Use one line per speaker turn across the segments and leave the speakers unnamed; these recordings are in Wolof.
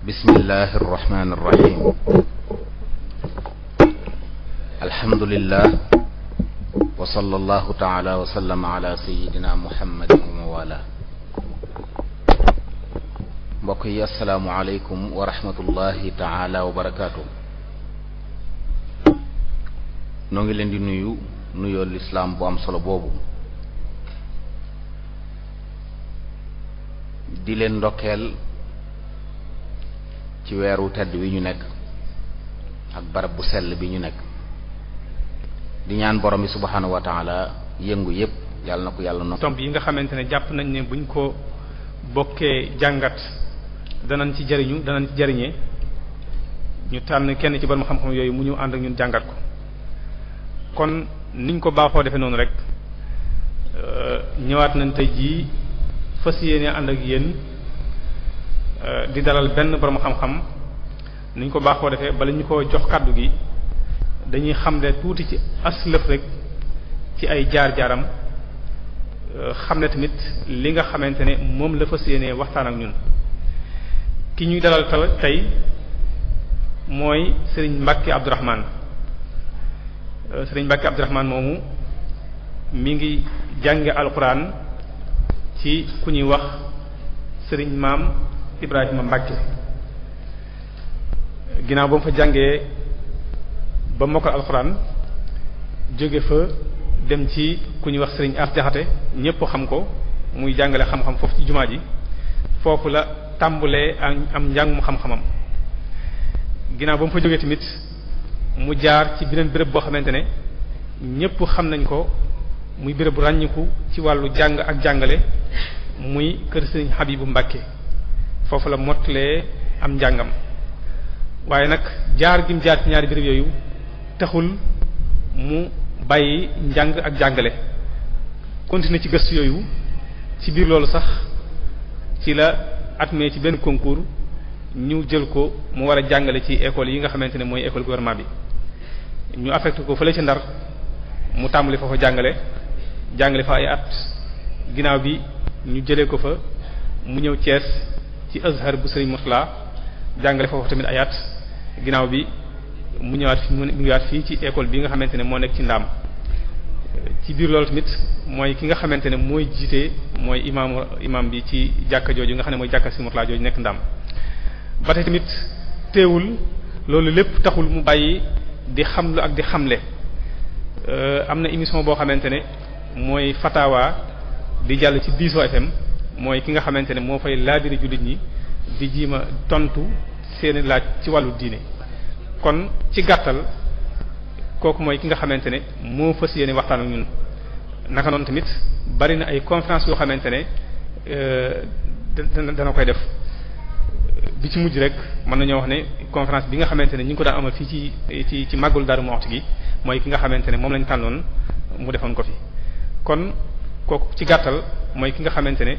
bismillahi irrahmani irrahim alhamdulillah wa sallallahu taala wa sallama ala sayidina muhammadin wa mawala. mbokk yi assalaamu aleykum wa rahmatullahi taala wa barakaatu. noo ngi leen di nuyoo lislaam bu am solo boobu, di leen ndokkeel ci weeru tedd wi ñu nekk ak barab bu sell bi ñu nekk, di ñaan borom bi subhanahu wa taala yëngu yépp yàlla na ko yàlla no
tomb yi nga xamante ne jàpp nañ ne buñ ko bokkee jàngat danañ ci jariñee ñu tànn kenn ci borom xam-xam yooyu mu ñu ànd ak ñun jàngat ko. kon niñ ko baaxoo defee noonu rek ñëwaat nañ tey jii fas yéene ànd ak yéen di dalal benn borom xam-xam. niñ ko baaxoo defee bala ñu ko jox kàddu gi dañuy xamle tuuti ci aslëf rek ci ay jaar-jaaram, xamle tamit li nga xamante ne moom la fas yéene waxtaan ak ñun. ki ñuy dalal tey mooy Serigne Mbacke Abdourahmane. Serigne Mbacke Abdourahmane moomu mi ngi jànge alquran ci ku ñuy wax Serigne Maam Ibrahima Mbacke. ginnaaw ba mu fa jàngee ba mokkal alxuraan jóge fa dem ci ku ñuy wax Serigne As Jaxate ñépp xam ko muy jàngale xam-xam foofu ci jumaa ji. foofu la tàmbulee am njàngum xam-xamam. ginnaaw ba mu fa jógee tamit mu jaar ci beneen béréb boo xamante ne ñépp xam nañ ko muy béréb bu ràññiku ci wàllu jàng ak jàngale, muy kër Serigne Habibu Mbacke. foofu la mottalee am njàngam. waaye nag jaar gim jaar ci ñaari béréb yooyu taxul mu bàyyi njàng ak jàngale, continuer ci gëstu yooyu. ci biir loolu sax ci la admis ci benn concours ñu jël ko mu war a jàngale ci école yi nga xamante ne mooy école gouvernement bi. ñu affecté ko fële ci Ndar mu tàmbali foofa jàngale fa ay at. ginnaaw bi ñu jëlee ko fa mu ñëw Thiès ci Azhar bu Serigne Moutala jàngale foofu tamit ay at. ginnaaw bi mu ñëwaat fii ci école bi nga xamante ne moo nekk ci Ndaam. ci biir loolu tamit mooy ki nga xamante ne mooy jiite mooy imam bi ci jàkka jooju nga xam ne mooy jàkka si Moutala jooju nekk Ndaam. ba tey tamit teewul loolu lépp taxul mu bàyyi di xamlu ak di xamle. am na émission boo xamante ne mooy Fatawa di jàll ci Diso FM, mooy ki nga xamante ne moo fay laabiri jullit ñi di jiima tontu seeni laaj ci wàllu diine. kon ci gàttal kooku mooy ki nga xamante ne moo fas yéene waxtaan ak ñun. naka noonu tamit bari na ay conférence yoo xamante ne dana koy def. bi ci mujj rek mën nañoo wax ne conférence bi nga xamante ne ñu ngi ko daan amal fii ci màggul Darou Moukhty gi mooy ki nga xamante ne moom lañ tànnoon mu defoon ko fi. kon kooku ci gàttal mooy ki nga xamante ne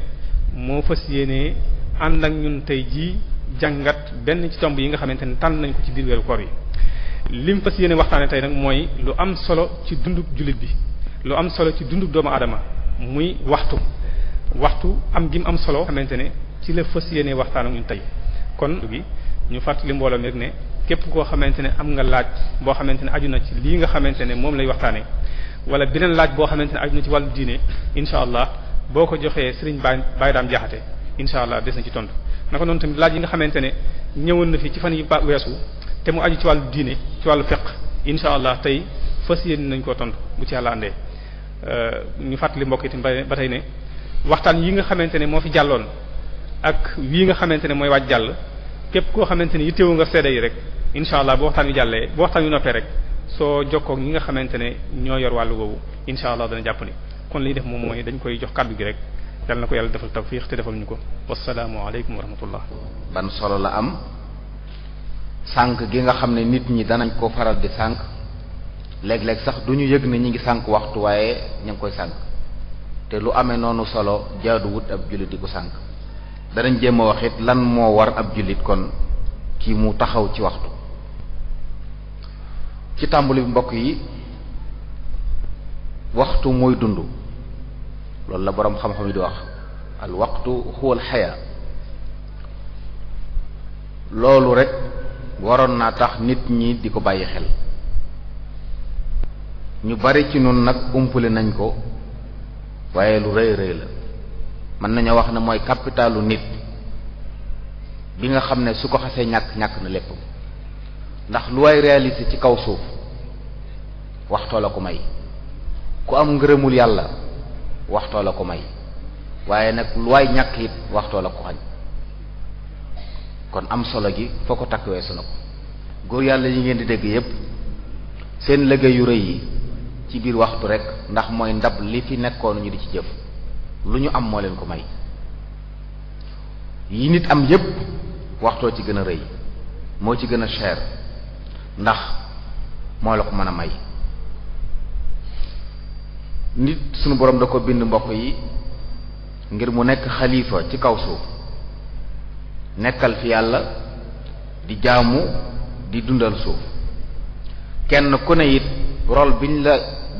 moo fas yéene ànd ak ñun tey jii jàngat benn ci tomb yi nga xamante ne tànn nañ ko ci biir weeru koor yi. lim fas yéene waxtaane tey nag mooy lu am solo ci dundub jullit bi, lu am solo ci dundub doomu aadama, muy waxtu am gi mu am solo xamante ne ci la fas yéene waxtaan ak ñun tey. kon gi ñu fàttali mbooloo mi rek ne képp koo xamante ne am nga laaj boo xamante ne aju na ci lii nga xamante ne moom lay waxtaane wala beneen laaj boo xamante ne aju na ci wàllu diine, incha allah boo ko joxee Serigne Baye Dame Jaxate incha allah des na ci tontu. naka noonu tamit laaj yi nga xamante ne ñëwoon na fi ci fan yi weesu te mu aju ci wàllu diine, ci wàllu fiqh, incha allah tey fas yéene nañ koo tontu bu ci yàlla andee. ñu fàttali mbokk yi tamit ba tey ne waxtaan yi nga xamante ne moo fi jàlloon ak wii nga xamante ne mooy waaj jàll, képp koo xamante ne yittewu nga seede yi rek incha allah bu waxtaan wi jàllee bu waxtaan wi noppee rek soo jokkoo ak ñi nga xamante ne ñoo yor wàllu woowu incha allah dana jàpp ni. kon li ñu def moom mooy dañ koy jox kàddu gi rek. yàlla na ko yàlla defal tawfiq te defal ñu ko. wassalaamu aleykum wa rahmatullah.
ban solo la am sànq gi nga xam ne nit ñi danañ ko faral di sànq léeg-léeg sax du ñu yëg ne ñi ngi sànq waxtu, waaye ña ngi koy sànq. te lu amee noonu solo jaadu wut ab jullit di ko sànq. danañ jéem a wax it lan moo war ab jullit kon kii mu taxaw ci waxtu. ci tàmbali mbokk yi waxtu mooy dund. loolu la boroom xam-xam yi di wax al waqtu huwa al xayaa. loolu rek waroon naa tax nit ñi di ko bàyyi xel. ñu bari ci nun nag umpale nañ ko, waaye lu rëy rëy la. mën nañoo wax ne mooy capitalu nit bi nga xam ne su ko xasee ñàkk na lépp. ndax lu waay réalisé ci kaw suuf waxtoo la ko may, ku am ngërëmul yàlla waxtoo la ko may, waaye nag lu waay ñàkk it waxtoo la ko xañ. kon am solo gi foo ko takk weesu na ko. góor yàlla yi ngeen di dégg yépp seen liggéey yu rëy yi ci biir waxtu rek, ndax mooy ndab li fi nekkoon ñu di ci jëf, lu ñu am moo leen ko may. yi nit am yépp waxtoo ci gën a rëy, moo ci gën a cher, ndax moo la ko mën a may. nit sunu borom da ko bind mbokk yi ngir mu nekk xalifa ci kaw suuf, nekkal fi yàlla, di jaamu, di dundal suuf. kenn ku ne it rôle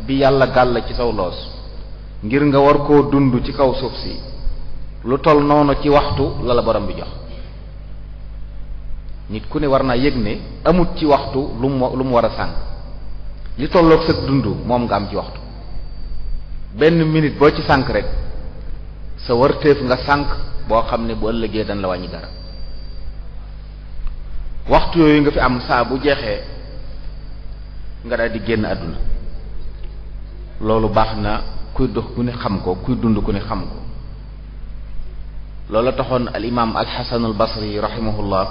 bi yàlla gàll ci saw loos ngir nga war koo dund ci kaw suuf si, lu toll noonu ci waxtu la la borom bi jox. nit ku ne war naa yëg ne amut ci waxtu lu mu war a sànq. li tolloog sa dund moom nga am ci waxtu. benn minute boo ci sànq rek sa warteef nga sànq boo xam ne bu ëllëgee dañ la wàññi dara. waxtu yooyu nga fi am saa bu jeexee nga daal di génn àdduna. loolu baax na kuy dox ku ne xam ko, kuy dund ku ne xam ko. loolu taxoon al imaam al Hasan al Basri rahimahullah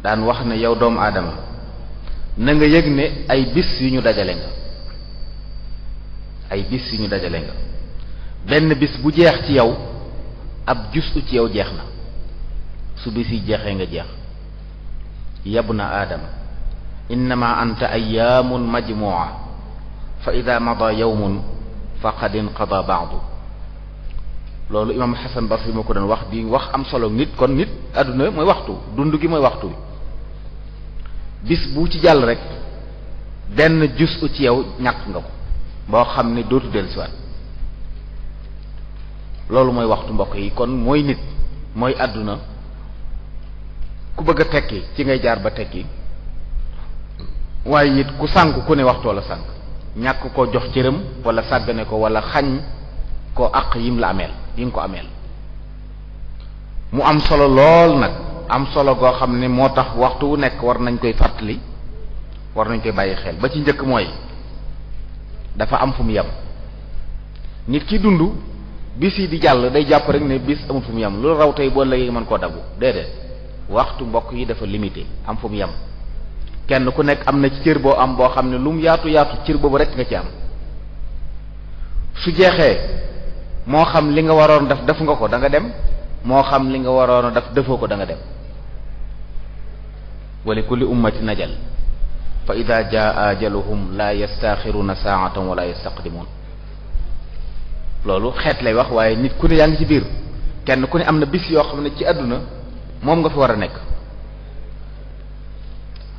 daan wax ne yow doomu aadama na nga yëg ne ay bis yu ñu dajale nga. ay bis yu ñu dajale nga. benn bis bu jeex ci yow ab jusu ci yow jeex na. su bis yi jeexee nga jeex. yabna aadama innama anta ayyaamun majmu'a fa ida mada yawmun faqad inqada ba'du. loolu imaam Hasan Basri moo ko doon wax, di wax am solo nit. kon nit àdduna mooy waxtu, dund gi mooy waxtu. bis bu ci jàll rek benn jusu ci yow ñàkk nga ko, boo xam ne dootu dellusiwaat. loolu mooy waxtu mbokk yi. kon mooy nit, mooy àdduna. ku bëgg a tekki ci ngay jaar ba tekki, waaye it ku sànk ku ne waxtoo la sànk. ñàkk koo jox cëram wala sàggane ko wala xañ ko àq yim la ameel, yi nga ko ameel. mu am solo lool nag, am solo goo xam ne moo tax waxtu wu nekk war nañ koy fàttali, war nañ koy bàyyi xel. ba ci njëkk mooy dafa am fu mu yem. nit ki dund bis yi di jàll day jàpp rek ne bis amul fu mu yem, lu raw tey boo léegi mën koo dabu. déedéet, waxtu mbokk yi dafa limité, am fu mu yem. kenn ku nekk am na ci cër boo am boo xam ne lu mu yaatu yaatu cër boobu rek nga ci am. su jeexee moo xam li nga waroon def nga ko da nga dem, moo xam li nga waroon a defoo ko da nga dem. wa li kulli ummatin ajal fa ida jaa ajaluhum la yastaxiruna saatan wala yastaqdimun. loolu xeet lay wax, waaye nit ku ne yaa ngi ci biir. kenn ku ne am na bis yoo xam ne ci àdduna moom nga fi war a nekk.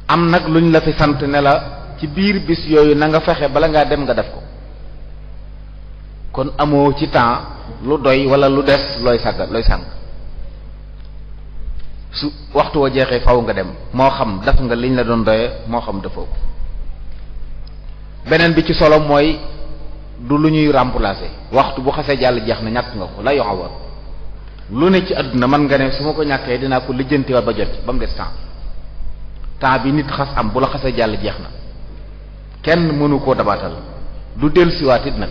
am nag luñ la fi sant ne la ci biir bis yooyu na nga fexe bala ngaa dem nga def ko. kon amoo ci temps lu doy wala lu des looy sànq. su waxtu wa jeexee faw nga dem, moo xam def nga liñ la doon doye, moo xam defoo ko. beneen bi ci solo mooy du lu ñuy remplacer. waxtu bu xasee jàll jeex na, ñàkk nga ko la yoxa war. lu ne ci àdduna mën nga ne su ma ko ñàkkee dinaa ko lijjantiwaat ba jot ci, ba mu des temps bi nit xas am bu la xasee jàll jeex na. kenn mënu koo dabaatal, du dellusiwaat it nag.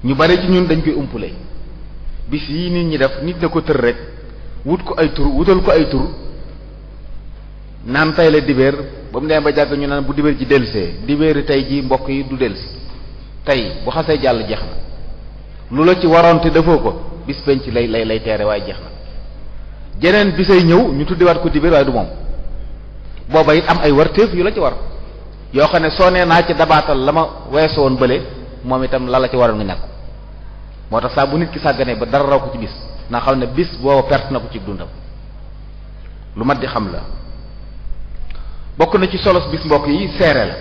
ñu bari ci ñun dañ koy umpule. bis yii nit ñi def, nit na ko tër rek wutal ko ay tur naan tay la dibéer, ba mu demee ba jàgg ñu naan bu dibéer ji dellusee, dibéeri tey ji mbokk yi du dellusi. tey bu xasee jàll jeex na. lu la ci waroon te defoo ko bis penc lay teere, waaye jeex na. jeneen bisay ñëw ñu tuddiwaat ko dibéer, waaye du moom. booba it am ay warteef yu la ci war, yoo xam ne soo nee naa ci dabaatal la ma weesu woon bële, moom itam la ci waroon nga ñàkk. moo tax saa bu nit ki sàgganee ba dara raw ko ci bis, naa xam ne bis booba perte na ko ci dundam. lu mat di xam la. bokk na ci solos bis mbokk yi seere la.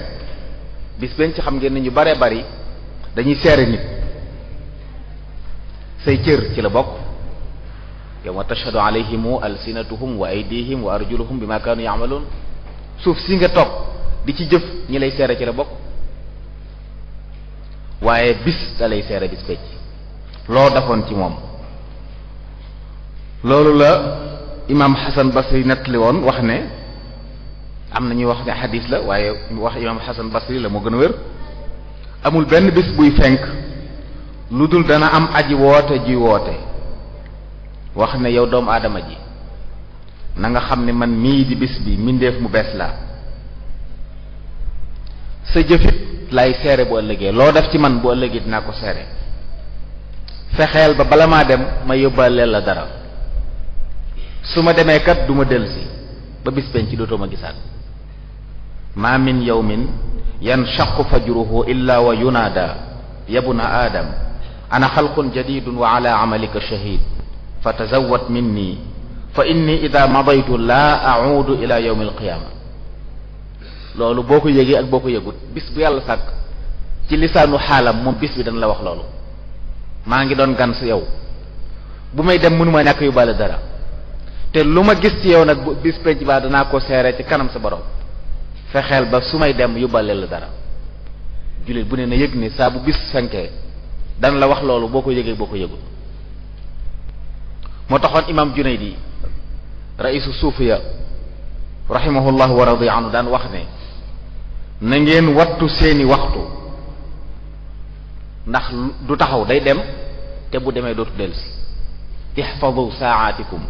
bis benn ci xam ngeen ne ñu baree bari dañuy seere nit. say cër ci la bokk, yawma tashhadu alayhim alsinatuhum wa aydihim wa arjuluhum bima kanu ya'malun. suuf si nga toog di ci jëf ñi lay seere ci la bokk, waaye bis da lay seere bis pecc loo defoon ci moom. loolu la imaam Xasan Basri nettali woon wax ne, am na ñuy wax ne xadiis la waaye wax imaam Xasan Basri la moo gën a wér, amul benn bis buy fenk lu dul dana am aji woote ji woote wax ne yow doomu aadama ji na nga xam ne man mii di bis bi mbindeef mu bees laa, sa jëfit lay seere bu ëllëgee, loo def ci man bu ëllëgee dinaa ko seere. fexeel ba bala maa dem ma yóbbaaleel la dara, su ma demee kat du ma dellusi ba bis penc dootoo ma gisaat. ma min yawmin yanshaqu fajruhu illa wa yunaada yabna aadam ana xalqun jadidun wa ala amalika shahid fatazawwad minni fa inni ida madaytu la a'udu ila yawmi alqiyama. loolu boo ko yëgee ak boo ko yëgut, bis bu yàlla sàkk ci lisaanu xaalam moom bis bi dana la wax loolu. maa ngi doon gan si yow, bu may dem mënuma ñàkk yóbbaale dara, te lu ma gis ci yow nag bis penc ba danaa ko seere ci kanam sa borom. fexeel ba su may dem yóbbaale la dara. jullit bu ne na yëg ni saa bu bis fenkee dana la wax loolu boo ko yëgee boo ko yëgut. moo taxoon imam Junaydi raisu suufiya rahimahullah wa radiya anhu daan wax ne na ngeen wattu seeni waxtu, ndax du taxaw day dem te bu demee dootu dellusi. ihfadu saa'atikum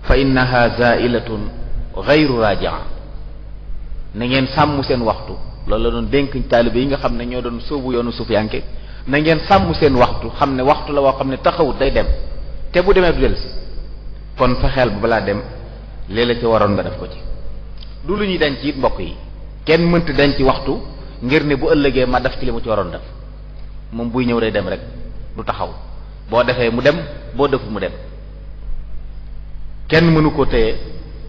fa innaha za'ilatun ghayru raji'a. na ngeen sàmm seen waxtu, loolu la doon dénk taalibe yi nga xam ne ñoo doon sóobu yoonu suufiyanke. na ngeen sàmm seen waxtu, xam ne waxtu la woo xam ne taxawut day dem te bu demee du dellusi. kon fexeel ba balaa dem léeg-léeg ci waroon nga def ko ci. du lu ñuy denc it mbokk yi, kenn mënta denc waxtu ngir ne bu ëllëgee ma def ci li mu ci waroon def. moom buy ñëw day dem rek du taxaw, boo defee mu dem boo deful mu dem. kenn mënu koo téye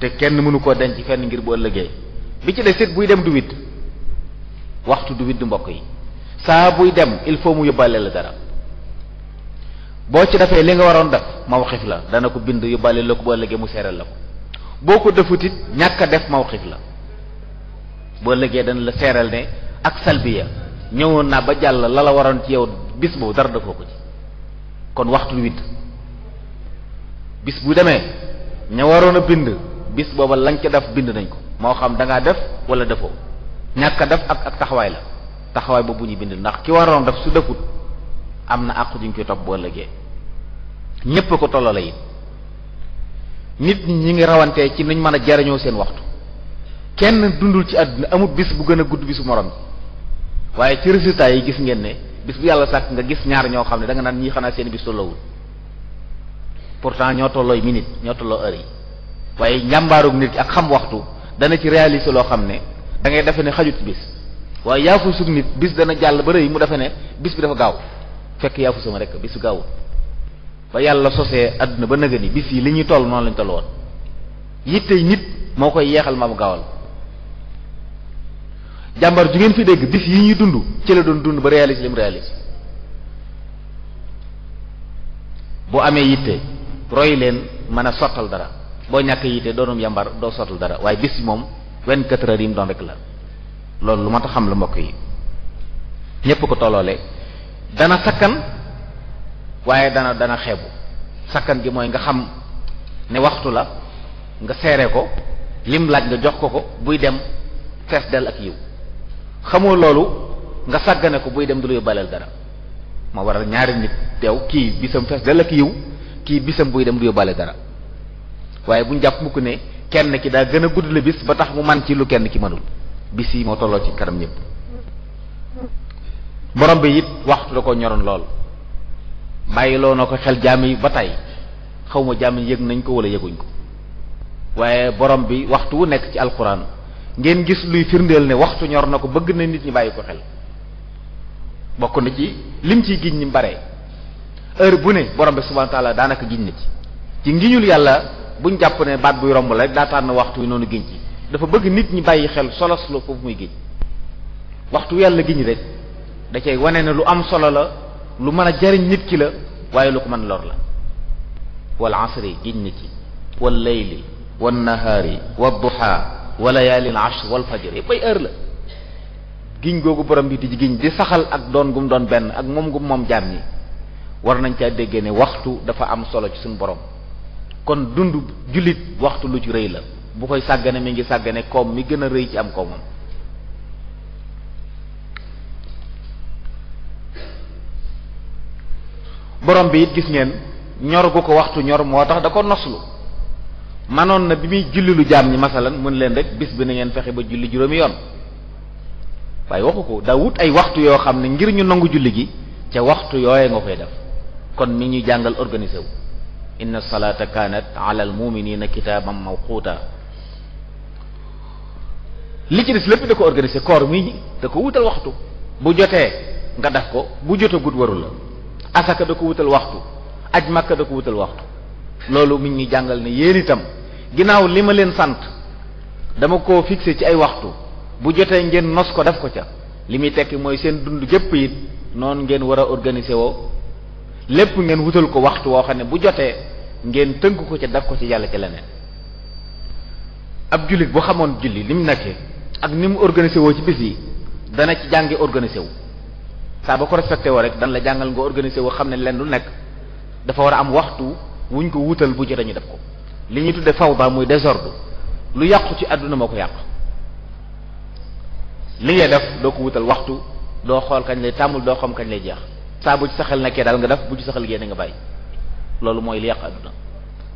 te kenn mënu koo denc fenn ngir bu ëllëgee. bi ci des it buy dem du witt, waxtu du witt mbokk yi. saa buy dem il faut mu yóbbaale la dara. boo ci defee li nga waroon def mawxif la, dana ko bind yóbbaale la ko bu ëllëgee mu seeral la ko. boo ko defut it ñàkk a def mawxif la, bu ëllëgee dana la seeral ne ak salbiya ñëwoon naa ba jàll la la waroon ci yow bis boobu dara defoo ko ci. kon waxtu du witt. bis bu demee ña waroon a bind bis booba lañ ca def bind nañ ko, moo xam da ngaa def wala defoo. ñàkk a def ak taxawaay la, taxawaay boobu ñuy bind, ndax ki waroon def su defut am na àqu juñ koy topp bu ëllëgee. ñépp ko tolloo la it. nit ñi ngi rawantee ci nuñ mën a jariñoo seen waxtu. kenn dundul ci àdduna amul bis bu gën a gudd bisu morom bi, waaye ci résultat yi gis ngeen ne bis bu yàlla sàkk nga gis ñaar ñoo xam ne da nga naan ñii xanaa seen bis tolloowul, pourtant ñoo tollooy minute ñoo tolloo heure yi. waaye njàmbaarug nit ki ak xam waxtu dana ci réaliser loo xam ne da ngay defe ne xajut ci bis. waaye yaafu sug nit bis dana jàll ba rëy mu defe ne bis bi dafa gaaw, fekk yaafu sama rek bisu gaawul. ba yàlla sosee àdduna ba nëga ni bis yi li ñuy toll noonu lañ toll woon. yittey nit moo koy yeexal ma bu gaawal. jàmbar ju ngeen fi dégg bis yi ñuy dund ci la doon dund ba réaliser li mu réaliser. boo amee yitte roy leen mën a sottal dara, boo ñàkk yitte doonum yàmbar doo sottal dara. waaye bis bi moom 24 heures yi mu doon rek la. loolu lu ma tax xam la mbokk yi. ñépp ko tolloole dana sakkan waaye dana xeebu. sakkan gi mooy nga xam ne waxtu la, nga seere ko, lim laaj nga jox ko buy dem fees del ak yiw. xamoo loolu nga sàggane ko buy dem du la yóbbaaleel dara. moo waral ñaari nit teew, kii bisam fees del ak yiw, kii bisam buy dem du yóbbaale dara. waaye buñ jàpp mukk ne kenn ki daa gën a gudd la bis ba tax mu man ci lu kenn ki mënul. bis yi moo tolloo ci kanam ñëpp. borom bi it waxtu da ko ñoroon lool, bàyyiloo na ko xel jaam yi ba tey. xaw ma jaam yi yëg nañ ko wala yëguñ ko, waaye borom bi waxtu wu nekk ci alquran ngeen gis luy firndeel ne waxtu ñor na ko, bëgg na nit ñi bàyyi ko xel. bokk na ci lim ciy giñ ñi bare. heure bu ne borom bi subhanahu wa ta'ala daanaka giñ na ci ngiñul yàlla buñ jàpp ne baat buy romb la rek daa tànn waxtu wi noonu giñ ci. dafa bëgg nit ñi bàyyi xel solos la foofu muy giñ. waxtu yàlla giñ rek da cay wane ne lu am solo la, lu mën a jariñ nit ki la, waaye lu ko mën lor la. wal asri giñ na ci wal layli wan nahaari wad duha wa layaalin ashr wal fajr yëpp ay heure la giñ googu borom bi di giñ di saxal ak doon gum doon benn ak moom gum moom jaam ñi war nañ caa déggee ne waxtu dafa am solo ci suñu borom kon dund jullit waxtu lu ci rëy la bu koy sàggane mi ngi sàggane koom mi gën a rëy ci am koomam. borom bi it gis ngeen ñor gu ko waxtu ñor moo tax da ko noslu manoon na bi muy julli lu jaam ñi masalan mën leen rek bis bi na ngeen fexe ba julli juróomi yoon waaye waxu ko daa wut ay waxtu yoo xam ne ngir ñu nangu julli gi ca waxtu yooye nga koy def kon mi ñuy jàngal organisé wu inna salata kanat ala al muminina kitaban mawquta li ci des lépp da ko organisé koor mi da ko wutal waxtu bu jotee nga def ko bu jotagut warul la asaka da ko wutal waxtu aj makka da ko wutal waxtu loolu mi ngi ñuy jàngal ne yéen itam ginnaaw li ma leen sant dama koo fixé ci ay waxtu bu jotee ngeen nos ko def ko ca li muy tekki mooy seen dund gépp it noonu ngeen war a organiser woo lépp ngeen wutal ko waxtu woo xam ne bu jotee ngeen tënk ko ca def ko ci yàlla ca leneen ab jullit bu xamoon julli li mu nekkee ak ni mu organiser woo ci bis yi dana ci jàngi organiser wu saa ba ko respecté woo rek dan la jàngal nga organiser woo xam ne leen lu nekk dafa war a am waxtu wuñ ko wutal bu jotee ñu def ko li ñuy tudde fawda muy désordre lu yàqu ci àdduna moo ko yàq li ngay def doo ko wutal waxtu doo xool kañ lay tàmbul doo xam kañ lay jeex saa bu ci saxal nekkee daal nga def bu ci saxal génne nga bàyyi loolu mooy li yàq àdduna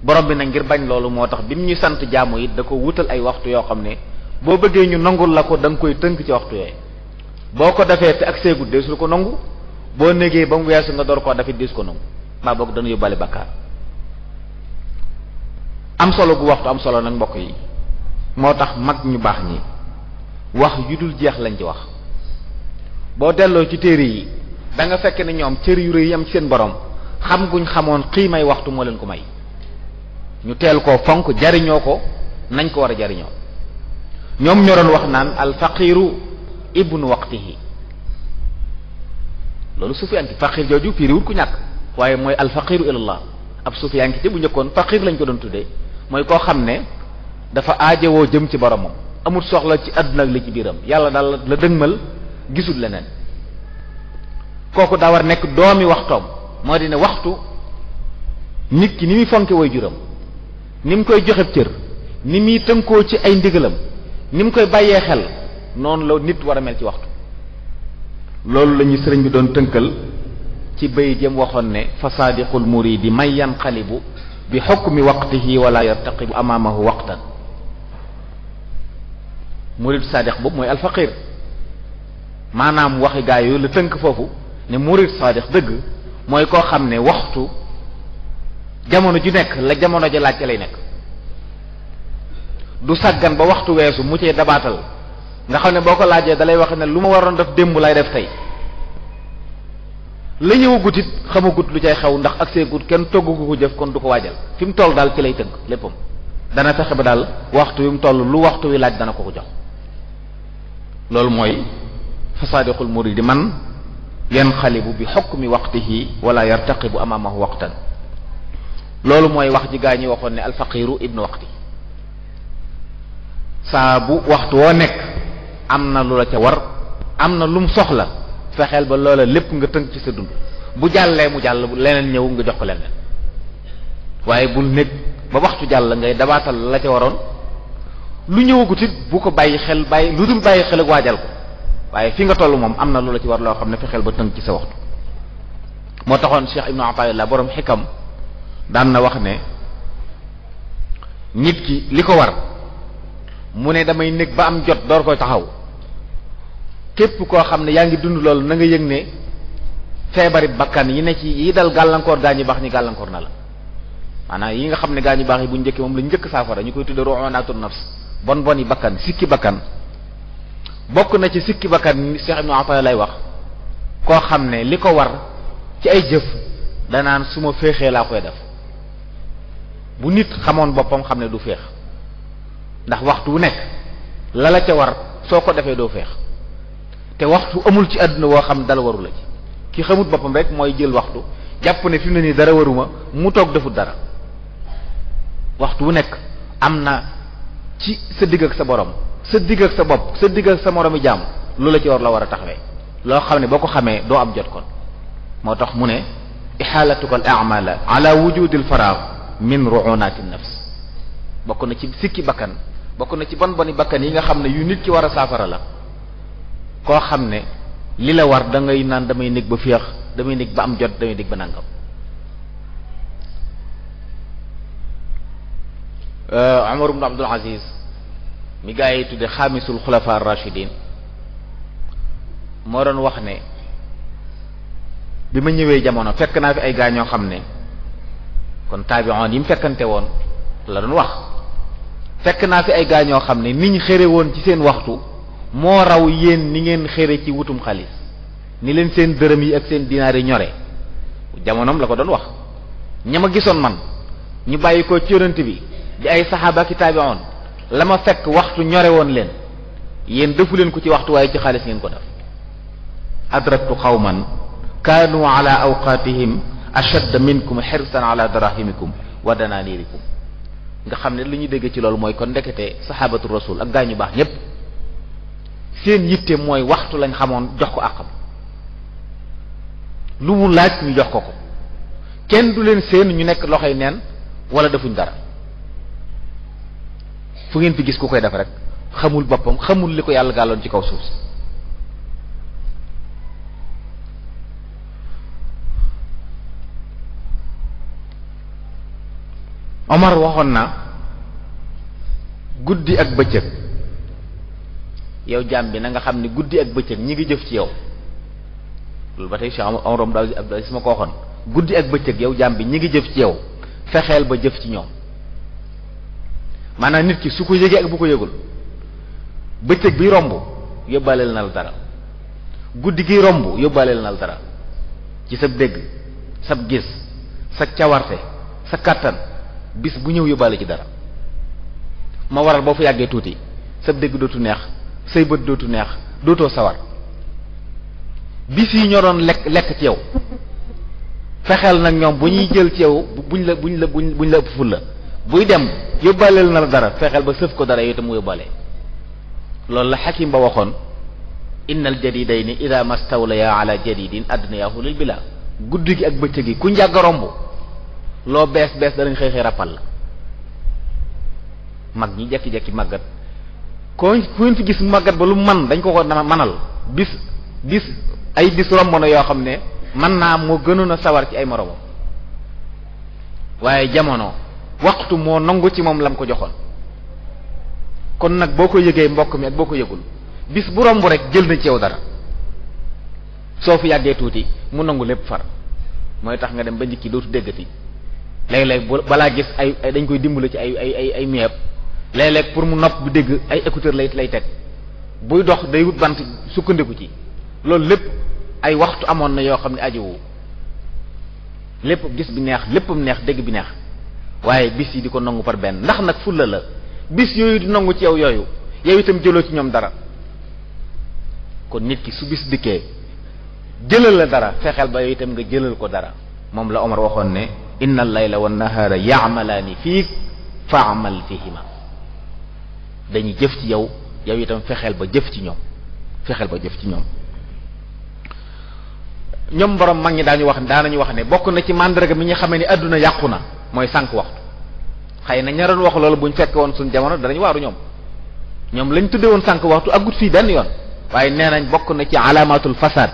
borom bi nag ngir bañ loolu moo tax bi mu ñu sant jaamu it da ko wutal ay waxtu yoo xam ne boo bëggee ñu nangul la ko da nga koy tënk ci waxtu yooyu boo ko defee te ak seegut deesul ko nangu boo négee ba mu weesu nga door koo dafit deesu ko nangu maa boog dana yóbbaale bakkaar am solo gu waxtu am solo nag mbokk yi moo tax mag ñu baax ñi wax yu dul jeex lañ ci wax boo delloo ci téere yi da nga fekk ne ñoom cër yu rëy yi am ci seen borom xam guñ xamoon xiimay waxtu moo leen ko may ñu teel koo fonk jariñoo ko nañ ko war a jariñoo ñoom ñoo doon wax naan al faqiru ibnu waqtihi loolu sufiyanki faqir jooju firiwul ku ñàkk waaye mooy al faqiru ilallah ab sufiyanki te bu njëkkoon faqir lañ ko doon tuddee mooy koo xam ne dafa aajowoo jëm ci boromam amul soxla ci àdduna ak li ci biiram yàlla daal la dëgmal gisul leneen kooku daa war nekk doomi waxtoom moo di ne waxtu nit ki ni muy fonke way juram ni mu koy joxe cër ni muy tënkoo ci ay ndigalam ni mu koy bàyyee xel noonu la nit war a mel ci waxtu loolu la ñuy sëriñ bi doon tënkal ci bay jëm waxoon ne fa saadiqul muridi may yanqalibu bi hukmi waqtihi wala yartaqibu amaamahu waqtan murid saadiq boobu mooy alfaqir maanaam waxi gaa yooyu la tënk foofu ne murid saadiq dëgg mooy koo xam ne waxtu jamono ju nekk la jamono ja laaj ca lay nekk du sàggan ba waxtu weesu mu cee dabaatal nga xam ne boo ko laajee dalay wax ne lu ma waroon def démb lay def tey la ñëwagut it xamagut lu cay xew ndax ak seegut kenn toggu ko jëf kon du ko waajal fi mu toll daal ci lay tënk léppam dana fexe ba daal waxtu wi mu toll lu waxtu wi laaj dana ko jox loolu mooy fasaadiqul muridi man yanqalibu bi hukmi waqtihi wala yartaqibu amaamahu waqtan loolu mooy wax ji gaa ñi waxoon ne alfaqiru ibnu waqti saa bu waxtu woo nekk am na lu la ca war am na lum soxla fexeel ba loola lépp nga tënk ci sa dund bu jàllee mu jàll leneen ñëw nga jox ko leneen waaye bul nekk ba waxtu jàll ngay dabaatal la ca waroon lu ñëwagut it bu ko bàyyi xel bàyyi lu dul bàyyi xel ak waajal ko waaye fi nga toll moom am na lu la ci war loo xam ne fexeel ba tënk ci sa waxtu moo taxoon Cheikh Ibnu Ataillah borom xikam daan na wax ne nit ki li ko war mu ne damay nekk ba am jot door koy taxaw képp koo xam ne yaa ngi dund loolu na nga yëg ne feebari bakkan yi ne ci yi dal gàllankoor gaa ñi baax ñi gàllankoor na la maanaam yi nga xam ne gaa ñi baax yi bu njëkk moom la njëkk saafara ñu koy tudde ru'unaatun nafs bon yi bakkan sikki bakkan bokk na ci sikki bakkan Cheikh Ibnu Ataya lay wax koo xam ne li ko war ci ay jëf danaan su ma féexee laa koy def bu nit xamoon boppam xam ne du féex ndax waxtu wu nekk la la ca war soo ko defee doo féex te waxtu amul ci àdduna woo xam dala waru la ci ki xamut boppam rek mooy jël waxtu jàpp ne fi mu ne nii dara waruma mu toog defut dara waxtu wu nekk am na ci sa digg ak sa borom, sa digg ak sa bopp, sa digg ak sa moromi jaam lu la ci war la war a taxawee loo xam ne boo ko xamee doo am jot kon. moo tax mu ne ixaalatuka al a'mala ala wujudi al faraag min ru'unati nafs. bokk na ci sikki bakkan, bokk na ci bon boni bakkan yi nga xam ne yu nit ki war a saafara la. koo xam ne li la war da ngay naan damay nekk ba féex, damay nekk ba am jot, damay nekk ba nangam. Umar ibn Abdul Aziz mi gaa yi tudde xaamisul xulafa ar-rashidin moo doon wax ne bi ma ñëwee jamono fekk naa fi ay gaa ñoo xam ne kon taabi'oon yi mu fekkante woon la doon wax, fekk naa fi ay gaa ñoo xam ne niñ xëre woon ci seen waxtu moo raw yéen ni ngeen xëre ci wutum xaalis, ni leen seen dërëm yi ak seen dinaar yi ñore. jamonoom la ko doon wax. ña ma gisoon man ñu bàyyi ko ci yonent bi di ay saxaaba ki taabi'oon la ma fekk waxtu ñore woon leen, yéen defu leen ko ci waxtu waaye ci xaalis ngeen ko def. adraktu qawman kaanu ala awqatihim ashadda minkum xirsan ala darahimikum wa dananirikum. nga xam ne li ñu dégg ci loolu mooy kon ndekete saxaabatu rasul ak gaa ñu baax ñépp seen yitte mooy waxtu lañ xamoon jox ko àqam, lu mu laaj ñu jox ko ko, kenn du leen seen ñu nekk loxoy neen wala defuñ dara. fu ngeen fi gis ku koy def rek xamul boppam, xamul li ko yàlla gàlloon ci kaw suuf si. Omar waxoon na guddi ak bëccëg yow jaam bi na nga xam ne guddi ak bëccëg ñi ngi jëf ci yow. loolu ba tey Cheikh Omar Abdou Aziz ma ko waxoon, guddi ak bëccëg yow jaam bi ñi ngi jëf ci yow, fexeel ba jëf ci ñoom. maanaam nit ki su ko yëgee ak bu ko yëgul, bëccëg bi romb yóbbaaleel na la dara, guddi gi romb yóbbaaleel na la dara ci sa dégg, sa gis, sa cawarte, sa kàttan. bis bu ñëw yóbbaale ci dara. ma waral boo fa yàggee tuuti sa dégg dootu neex, say bët dootu neex, dootoo sawar. bis yi ñoo doon lekk ci yow, fexeel nag ñoom bu ñuy jël ci yow buñ la ëpp ful la, buy dem yóbbaaleel na la dara, fexeel ba sëf ko dara yow itam mu yóbbaale. loolu la Hakim ba waxoon innal jadidayni ida mastawlaya ala jadidin adniyahu lil bila. guddi gi ak bëccëg gi ku njàgg romb loo bees danañ xëy rappal la. mag ñi jekki-jekki màggat ko fu ngeen fi gis màggat ba lu man dañ ko manal bis ay bis romb na yoo xam ne man naa moo gënoon a sawar ci ay moromam, waaye jamono waxtu moo nangu ci moom lam ko joxoon. kon nag boo ko yëgee mbokk mi ak boo ko yëgul, bis bu romb rek jël na ci yow dara. soo fi yàggee tuuti mu nangu lépp far, mooy tax nga dem ba njëkki dootu déggati. léeg-léeg balaa gis ay dañ koy dimbali ci ay meeb, léeg-léeg pour mu nopp bu dégg ay écouteur lay teg, buy dox day wut bant sukkandiku ci. loolu lépp ay waxtu amoon na yoo xam ne ajowu lépp gis bi neex, léppam neex, dégg bi neex, waaye bis yi di ko nangu par benn. ndax nag fulla la bis yooyu di nangu ci yow yooyu, yow itam jëloo ci ñoom dara. kon nit ki su bis dikkee jëlal la dara, fexeel ba yow itam nga jëlal ko dara. moom la Omar waxoon ne inna al-layla wan nahaara ya'malaani fiik fa'mal fihima. dañuy jëf ci yow, yow itam fexeel ba jëf ci ñoom, fexeel ba jëf ci ñoom. ñoom borom mag ñi daanañu wax ne bokk na ci màndarga mi ñu xamee ni adduna yàqu na mooy sànq waxtu. xëy na ña doon wax loolu buñ fekke woon suñ jamono danañ waaru ñoom lañ tudde woon sànq waxtu agut fii benn yoon, waaye nee nañ bokk na ci alaamatul fasad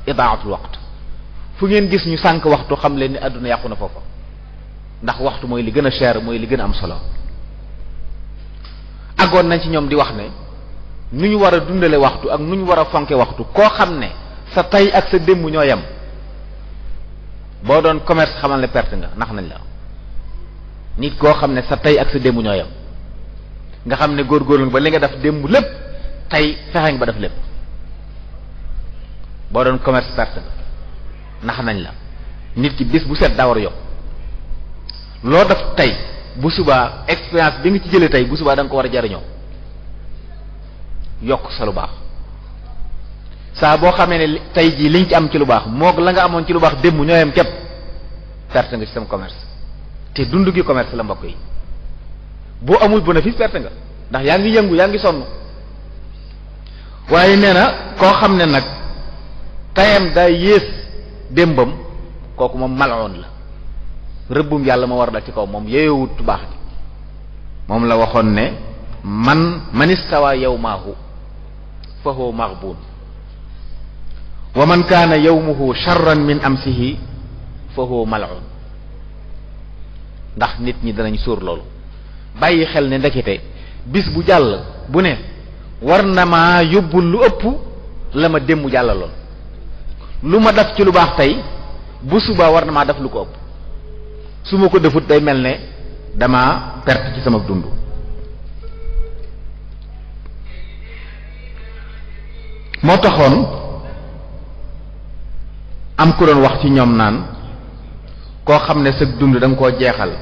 idaatul waqt. fu ngeen gis ñu sànq waxtu xam leen ni adduna yàqu na foofa, ndax waxtu mooy li gën a cher, mooy li gën a am solo. àggoon nañ ci ñoom di wax ne nu ñu war a dundale waxtu ak nu ñu war a fonke waxtu. koo xam ne sa tay ak sa démb ñoo yem, boo doon commerce xamal ne perte nga, nax nañ la. nit koo xam ne sa tay ak sa démb ñoo yem, nga xam ne góorgóorlu ba li nga def démb lépp tey fexe nga ba def lépp, boo doon commerce perte nga, nax nañ la. nit ki bis bu set daa war a yokk. loo def tey bu subaa expérience bi nga ci jëlee tey bu subaa da nga ko war a jariñoo, yokk sa lu baax. saa boo xamee ne tey jii liñ ci am ci lu baax moog la nga amoon ci lu baax démb ñoo yem képp, perte nga ci sam commerce. te dund gi commerce la mbokk yi, boo amul bénéfice perte nga ndax yaa ngi yëngu yaa ngi sonn. waaye nee na koo xam ne nag tayam daa yées démbam kooku moom maloon la rëbbum yàlla ma war dal ci kaw moom yeeyowut baax gi moom la waxoon ne man istawa yawmahu fa huwa maghbun wa man kaana yawmuhu sharran min amsihi fa huwa mal'un ndax nit ñi danañ sóor loolu bàyyi xel ne ndekete bis bu jàll bu ne war na maa yóbbul lu ëpp la ma démb jàllaloon lu ma def ci lu baax tey bu subaa war na maa def lu ko ëpp su ma ko defut day mel ne dama perte ci sama dund. moo taxoon am ku doon wax ci ñoom naan koo xam ne sa dund da nga koo jeexal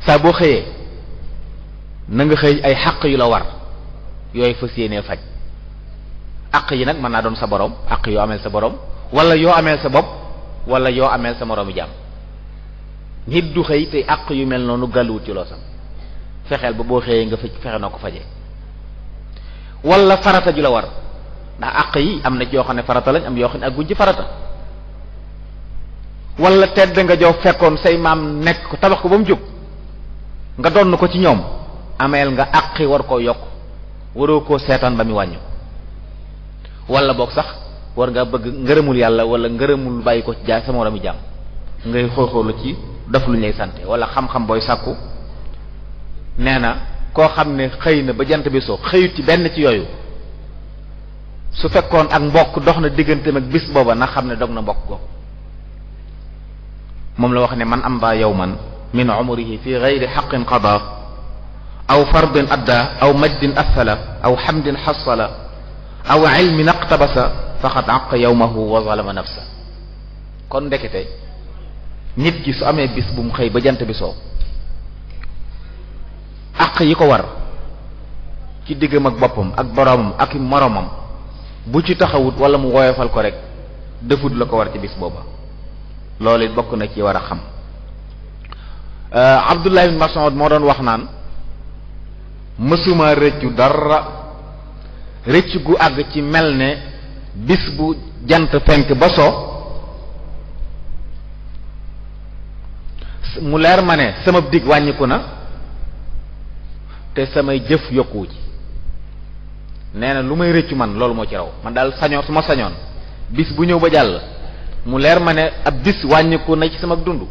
saa boo xëyee na nga xëy ay xaq yu la war yooyu fas yéenee faj àq yi nag mën naa doon sa borom àq yoo ameel sa borom wala yoo ameel sa bopp wala yoo ameel sa moroomi jaam nit du xëy te àq yu mel noonu gàlluwut ci loo sam fexeel ba boo xëyee nga fexe noo ko fajee wala farata ju la war ndax àq yi am na ci yoo xam ne farata lañ am yoo xam ne agguñ ci farata wala tedd nga joo fekkoon say maam nekk ko tabax ko ba mu jóg nga doon ko ci ñoom ameel nga àqi war koo yokk waroo koo seetaan ba mu wàññi wala boog sax war nga bëgg ngërëmul yàlla wala ngërëmul bàyyi ko ci jaay sama moromi jàmm ngay xóoxóorlu ci def lu ñu lay sante wala xam-xam booy sàkku nee na koo xam ne xëy na ba jant bi soo xëyut ci benn ci yooyu su fekkoon ak mbokk dox na digganteem ak bis booba na xam ne dog na mbokk googu moom la wax ne man am ba yawman min umrihi fi ghayri haqqin qada aw fardin adda aw majdin asala aw hamdin hasala aw ilmin aqtabasa faqad aqqa yawmahu wa zalama nafsa kon ndekete nit ki su amee bis bu mu xëy ba jant bi soo aq yi ko war ci diggam ak boppam ak boroomam ak moroomam bu ci taxawut wala mu woyofal ko rek defut la ko war ci bis booba loolu it bokk na ci war a xam Abdullah ibn Mas'ud moo doon wax naan mësuma rëccu dara rëcc gu àgg ci mel ne bis bu jant fenk ba so mu leer ma ne sama dig wàññiku na te samay jëf yokkuwu ci nee na lu may rëccu man loolu moo ci raw man daal sañoon su ma sañoon bis bu ñëw ba jàll mu leer ma ne ab bis wàññiku na ci sama dund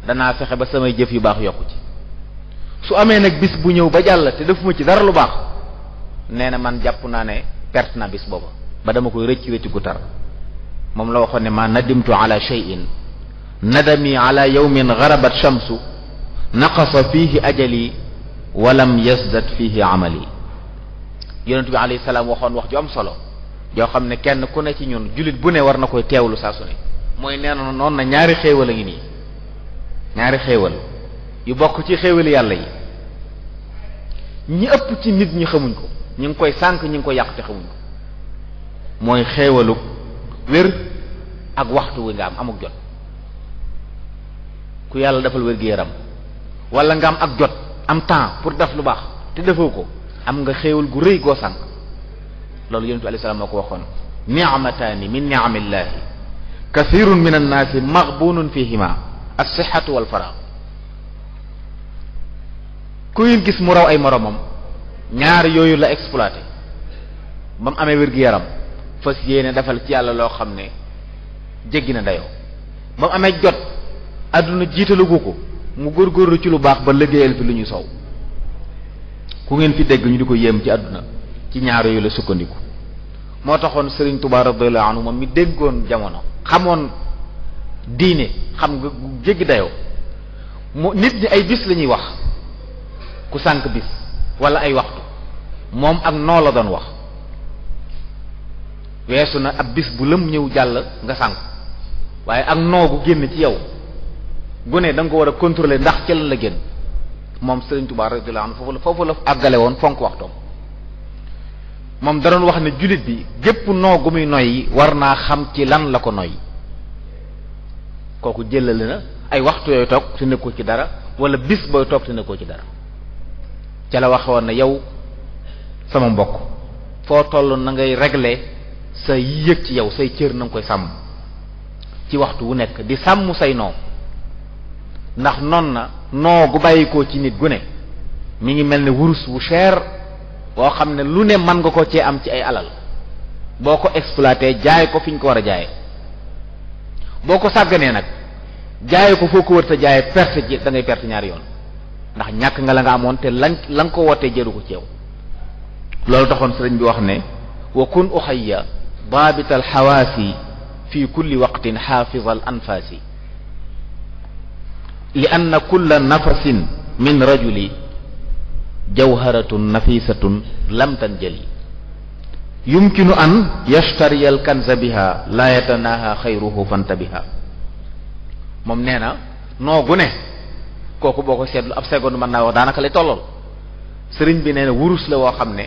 danaa fexe ba samay jëf yu baax yokku ci su amee nag bis bu ñëw ba jàll te defuma ci dara lu baax nee na man jàpp naa ne perte na bis booba ba dama koy rëcc gu tar moom la waxoon ne ma nadimtu ala shay'in nadami ala yawmin gharabat shamsu naqasa fihi ajali walam yazdat fihi amali yonent bi alayhi salaam waxoon wax ju am solo yoo xam ne kenn ku ne ci ñun jullit bu ne war na koy teewlu saa su ne mooy nee na noonu na ñaari xéewal a ngi nii ñaari xéewal yu bokk ci xéewali yàlla yi ñi ëpp ci nit ñi xamuñ ko ñu ngi koy sànk ñu ngi koy yàq te xamuñ ko mooy xéewalu wér ak waxtu wi nga am amuk jot ku yàlla defal wér gi yaram wala nga am ak jot am temps pour def lu baax te defoo ko am nga xéewal gu rëy goo sànk loolu yonent bi alayhi salaam moo ko waxoon ni'mataani min ni'amillahi kathirun min annaasi maghbunun fihima as-sihhatu wal faragh ku ngeen gis mu raw ay moromam ñaar yooyu la exploité ba mu amee wér gi yaram fas yéene defal ci yàlla loo xam ne jéggi na dayoo ba mu amee jot àdduna jiitalugu ko mu góorgóorlu ci lu baax ba liggéeyal fi lu ñu sow ku ngeen fi dégg ñu di ko yéem ci àdduna ci ñaar yooyu la sukkandiku moo taxoon Serigne Touba radiyallahu anhu moom mi déggoon jamono xamoon diine xam nga jéggi dayoo mu nit ñi ay bis la ñuy wax ku sànq bis wala ay waxtu moom ak noo la doon wax weesu na ab bis bu lëm ñëw jàll nga sànq waaye ak noo gu génn ci yow gune da nga ko war a contrôler ndax ci lan la génn moom Serigne Touba radiyallahu anhu foofu la àggale woon fonk waxtoom moom da doon wax ne jullit bi gépp noo gu muy noyyi war naa xam ci lan la ko noyyi kooku jëlale na ay waxtu yooyu toog te nekkul ci dara wala bis booy toog te ne koo ci dara. ca la waxoon na yow sama mbokk foo toll na ngay régler sa yëg ci yow say cër na nga koy sàmm ci waxtu wu nekk di sàmm say noo ndax noon na noo gu bàyyikoo ci nit gu ne mi ngi mel ne wurus wu cher boo xam ne lu ne mën nga ko cee am ci ay alal boo ko exploité jaay ko fi ñu ko war a jaaye boo ko sàgganee nag jaaye ko foo ko wër te jaaye perte ji da ngay perte ñaari yoon ndax ñàkk nga la nga amoon te la nga ko wootee jëru ko ci yow. loolu taxoon sëriñ bi wax ne wa kun uxayya daabital xawaasi fi kulli waqtin xaafizal anfaasi li anna kulla nafasin min rajuli jawharatun nafisatun lam tanjali yumkinu an yashtariya al kanza biha la yatanaha xayruhu fantabiha. moom nee na noo gu ne kooku boo ko seetlu ab seconde mën naa wax daanaka lay tollool. sëriñ bi nee na wurus la woo xam ne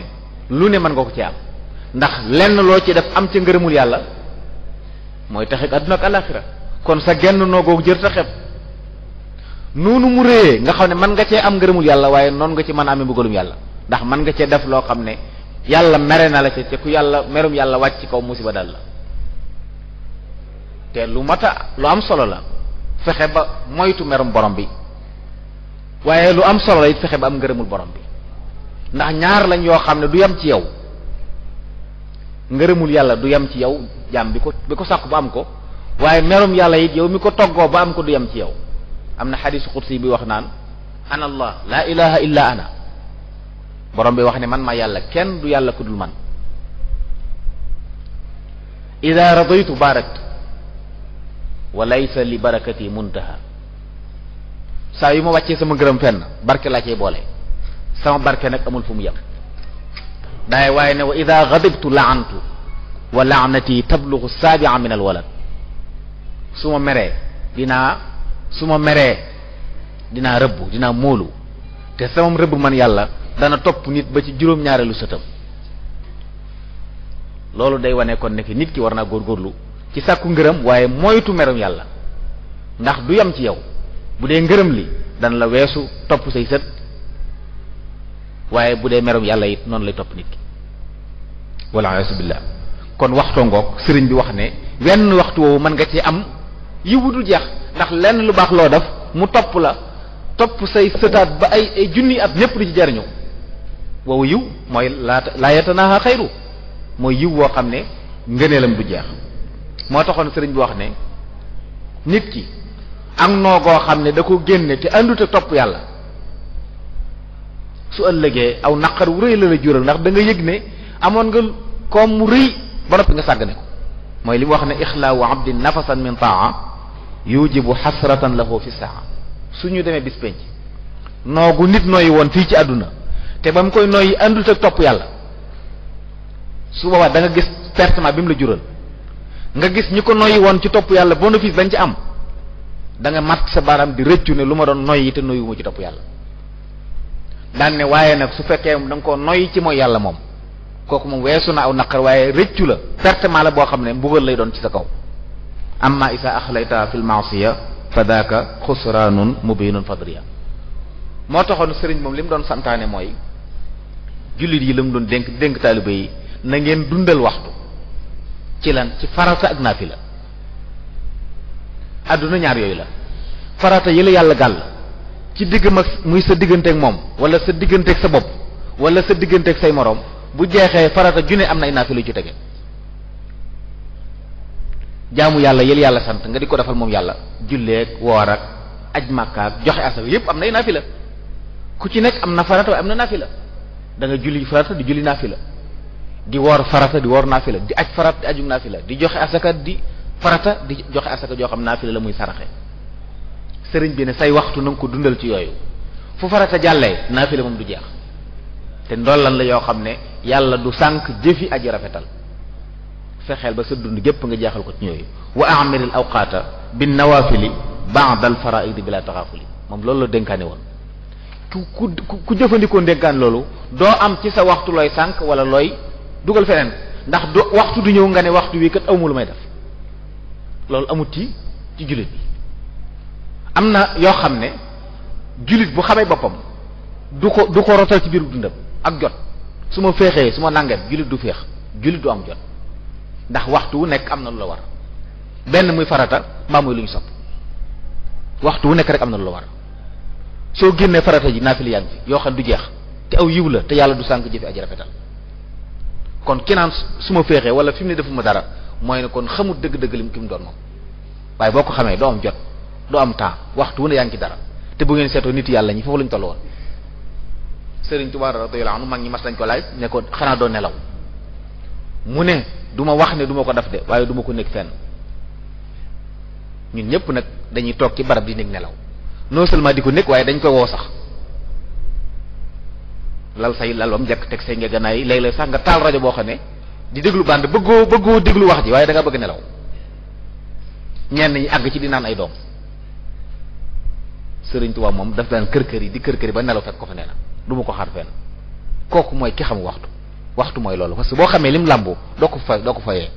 lu ne mën nga ko ci am ndax lenn loo ci def am ca ngërëmul yàlla mooy taxit adduna ak alaxira kon sa genn noo googu jër ta xeb noonu mu réyee nga xam ne mën nga cee am ngërëmul yàlla waaye noonu nga ci mën a amee mbugalum yàlla ndax mën nga cee def loo xam ne yàlla mere na la ca te ku yàlla merum yàlla wàcc ci kaw musiba dal la. te lu mata lu am solo la fexe ba moytu merum borom bi waaye lu am solo la it fexe ba am ngërëmul borom bi ndax ñaar lañ yoo xam ne du yem ci yow ngërëmul yàlla du yem ci yow jaam bi ko sàkku ba am ko waaye merum yàlla it yow mi ko toggoo ba am ko du yem ci yow. am na xadiisu xudsi bi wax naan ana allah la ilaha illa ana borom bi wax ne man ma yàlla kenn du yàlla ku dul man. ida radaytu baraktu wa laysa li barakati muntaha saa yu ma wàccee sama ngërëm fenn barke laa cay boole sama barke nag amul fu mu yem. daay waaye ne wa ida gadibtu laantu wa laanati tablugu saabia min al walad su ma meree dinaa rëbb dinaa móolu te sama rëbb man yàlla dana topp nit ba ci juróom-ñaareelu sëtam. loolu day wane kon nekk nit ki war naa góorgóorlu ci sàkku ngërëm waaye moytu merum yàlla ndax du yem ci yow bu dee ngërëm li dana la weesu topp say sët waaye bu dee merum yàlla it noonu lay topp nit ki walla iyaazu billaah. kon waxtoo ngoog sëriñ bi wax ne wenn waxtu woowu mën nga ci am yiwu dul jeex ndax lenn lu baax loo def mu topp la topp say sëtaat ba ay junni at ñépp di ci jariñu woowu yiw mooy laa yatanaaha xayru mooy yiw woo xam ne ngëneelam du jeex. moo taxoon sëriñ bi wax ne nit ki am noo goo xam ne da ko génne te àndut ak topp yàlla su ëllëgee aw naqar wu rëy la la jural ndax da nga yëg ne amoon nga koom mu rëy ba noppi nga sàggane ko mooy li mu wax ne ixlaawu abdin nafasan min taa yujibu xasratan lahu fi saa. suñu demee bis penc noogu nit nooyi woon fii ci àdduna te ba mu koy nooyi àndut ak topp yàlla su boobaa da nga gis pertement bi mu la jural nga gis ñi ko noyyi woon ci topp yàlla bénéfice dañ ci am da nga mat sa baaraam di rëccu ne lu ma doon noyyi te noyyi wu ci topp yàlla daan ne waaye nag su fekkee da nga koo noyyi ci mooy yàlla moom kooku moom weesu na aw naqar waaye rëccu la pertement la boo xam ne mbugal lay doon ci sa kaw. amma isa axlayta fil maasiya fa daaka xusraanun mubinun fadriya. moo taxoon sëriñ moom li mu doon santaane mooy jullit yi la mu doon dénk taalibe yi na ngeen dundal waxtu ci lan ci farata ak naafila. àdduna ñaar yooyu la farata yi la yàlla gàll ci diggam ak muy sa digganteeg moom wala sa digganteeg sa bopp wala sa digganteeg say moroom bu jeexee farata junne am na ay naafila yu ci tege. jaamu yàlla yël yàlla sant nga di ko defal moom yàlla julleeg woor ak aj màkkaak joxe asaka yépp am na ay naafila ku ci nekk am na farata waaye am na naafila da nga julli farata di julli naafila di woor farata di woor naafila di aj farata di aju naafila di joxe asaka di farata di joxe asaka joo xam naafila la muy saraxe. sëriñ bi ne say waxtu na nga ko dundal ci yooyu fu farata jàllee naafila moom du jeex te ndollan la yoo xam ne yàlla du sànq jëfi aji rafetal. fexeel ba sa dund gépp nga jeexal ko ci ñooyu wa amiril awqaata bin nawafili ba'da al fara'id bila taxaafuli moom loolu la dénkaane woon ku jëfandikoo dénkaan loolu doo am ci sa waxtu looy sànq wala looy dugal feneen ndax waxtu du ñëw nga ne waxtu wi kat awma lu may def loolu amut ci jullit bi. am na yoo xam ne jullit bu xamee boppam du ko rotal ci biir dundam ak jot su ma féexee su ma nangam jullit du féex jullit du am jot ndax waxtu wu nekk am na lu la war benn muy farata mbaa muy lu ñu sopp waxtu wu nekk rek am na lu la war soo génnee farata ji naafila yaa ngi fi yoo xam du jeex te aw yiw la te yàlla du sànk jëfi aji rafetal kon ki naan su ma féexee wala fi mu ne defuma dara mooy ne kon xamut dëgg-dëgg lim ki mu doon moom waaye boo ko xamee doo am jot doo am temps waxtu wu ne yaa ngi ci dara te bu ngeen seetoo nit yàlla ñi foofu lañ toll woon Sëriñ Tuubaa radiyallahu anhu mag ñi mas lañ ko laaj ne ko xanaa doo nelaw mu ne du ma wax ne du ma ko def de waaye du ma ko nekk fenn ñun ñëpp nag dañuy toog ci barab di nekk nelaw non seulement di ko nekk waaye dañ koy woo sax lal say lal bam njëkk teg say ngeganaay léeg-léeg sax nga taal rajo boo xam ne di déglu bande bëggoo déglu wax ji waaye da nga bëgg nelaw ñenn ñi àgg ci di naan ay doom Sëriñ Tuubaa moom daf daan kër yi di kër yi ba nelaw fekk ko fa nee na du ma ko xaar fenn kooku mooy ki xam waxtu mooy loolu parce que boo xamee lim làmbu doo ko fayee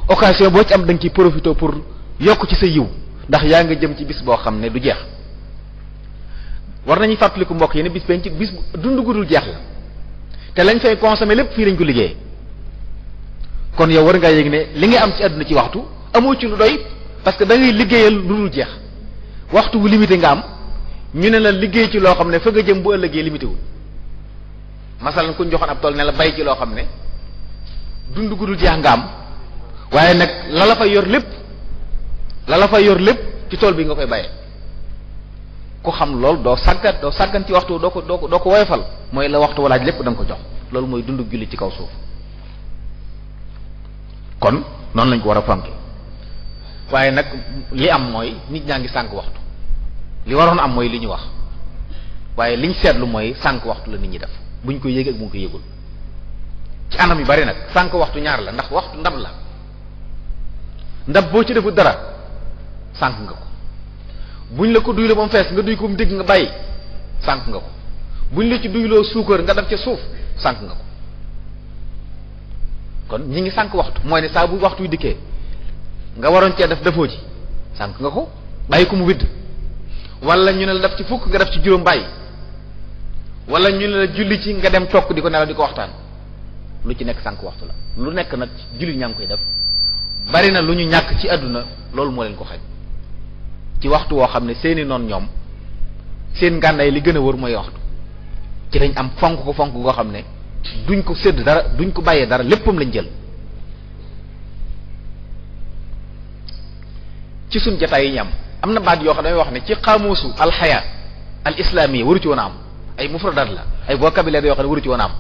occasion boo ci am da nga ciy profité pour yokk ci sa yiw ndax yaa nga jëm ci bis boo xam ne du jeex war nañuy fàttaliku mbokk yi ne bis penc bis dund gudul jeex la te lañ fay consommer lépp fii lañ ko liggéeyee kon yow war ngaa yëg ne li nga am ci àdduna ci waxtu amoo ci lu doy parce que da ngay liggéeyal lu dul jeex waxtu bu limité nga am ñu ne la liggéey ci loo xam ne fa nga jëm bu ëllëgee limité wul masalan kuñ joxoon ab tool ne la bay ci loo xam ne dund gudul jeex nga am waaye nag la la fay yor lépp ci tool bi nga koy bayee ku xam lool doo sàggan ci waxtu doo ko woyofal mooy la waxtu walaaj lépp da nga ko jox loolu mooy dund julli ci kaw suuf kon noonu lañ ko war a fonke waaye nag li am mooy nit ñaa ngi sànk waxtu li waroon am mooy li ñu wax waaye liñ seetlu mooy sànk waxtu la nit ñi def buñ ko yéeg ak buñ ko yégul ci anam yu bari nag sànk waxtu ñaar la ndax waxtu ndab la ndab boo ci defu dara sànk nga ko buñ la ko duyloo ba mu fees nga duy ko mu dégg nga bàyyi sànk nga ko buñ la ci duyloo suukar nga def ca suuf sànk nga ko kon ñi ngi sànk waxtu mooy ne saa bu waxtu yu dikkee nga waroon cee defoo ci sànk nga ko bàyyi ko mu widd wala ñu ne la def ci fukk nga def ci juróom bàyyi wala ñu ne la julli ci nga dem tokk di ko nelaw di ko waxtaan lu ci nekk sànk waxtu la lu nekk nag julli ñaa ngi koy def bari na lu ñu ñàkk ci àdduna loolu moo leen ko xaj ci waxtu woo xam ne seeni noon ñoom seen ngànnaay li gën a wër mooy waxtu ci lañ am fonk goo xam ne duñ ko sédd dara duñ ko bàyyee dara léppam lañ jël ci suñ jataay yi ñu am na baat yoo xam ne damay wax ne ci xaamuusu alxaya al islamiyya waru ci woon a am ay mufradat la ay vocabulaire yoo xam ne waru ci woon a am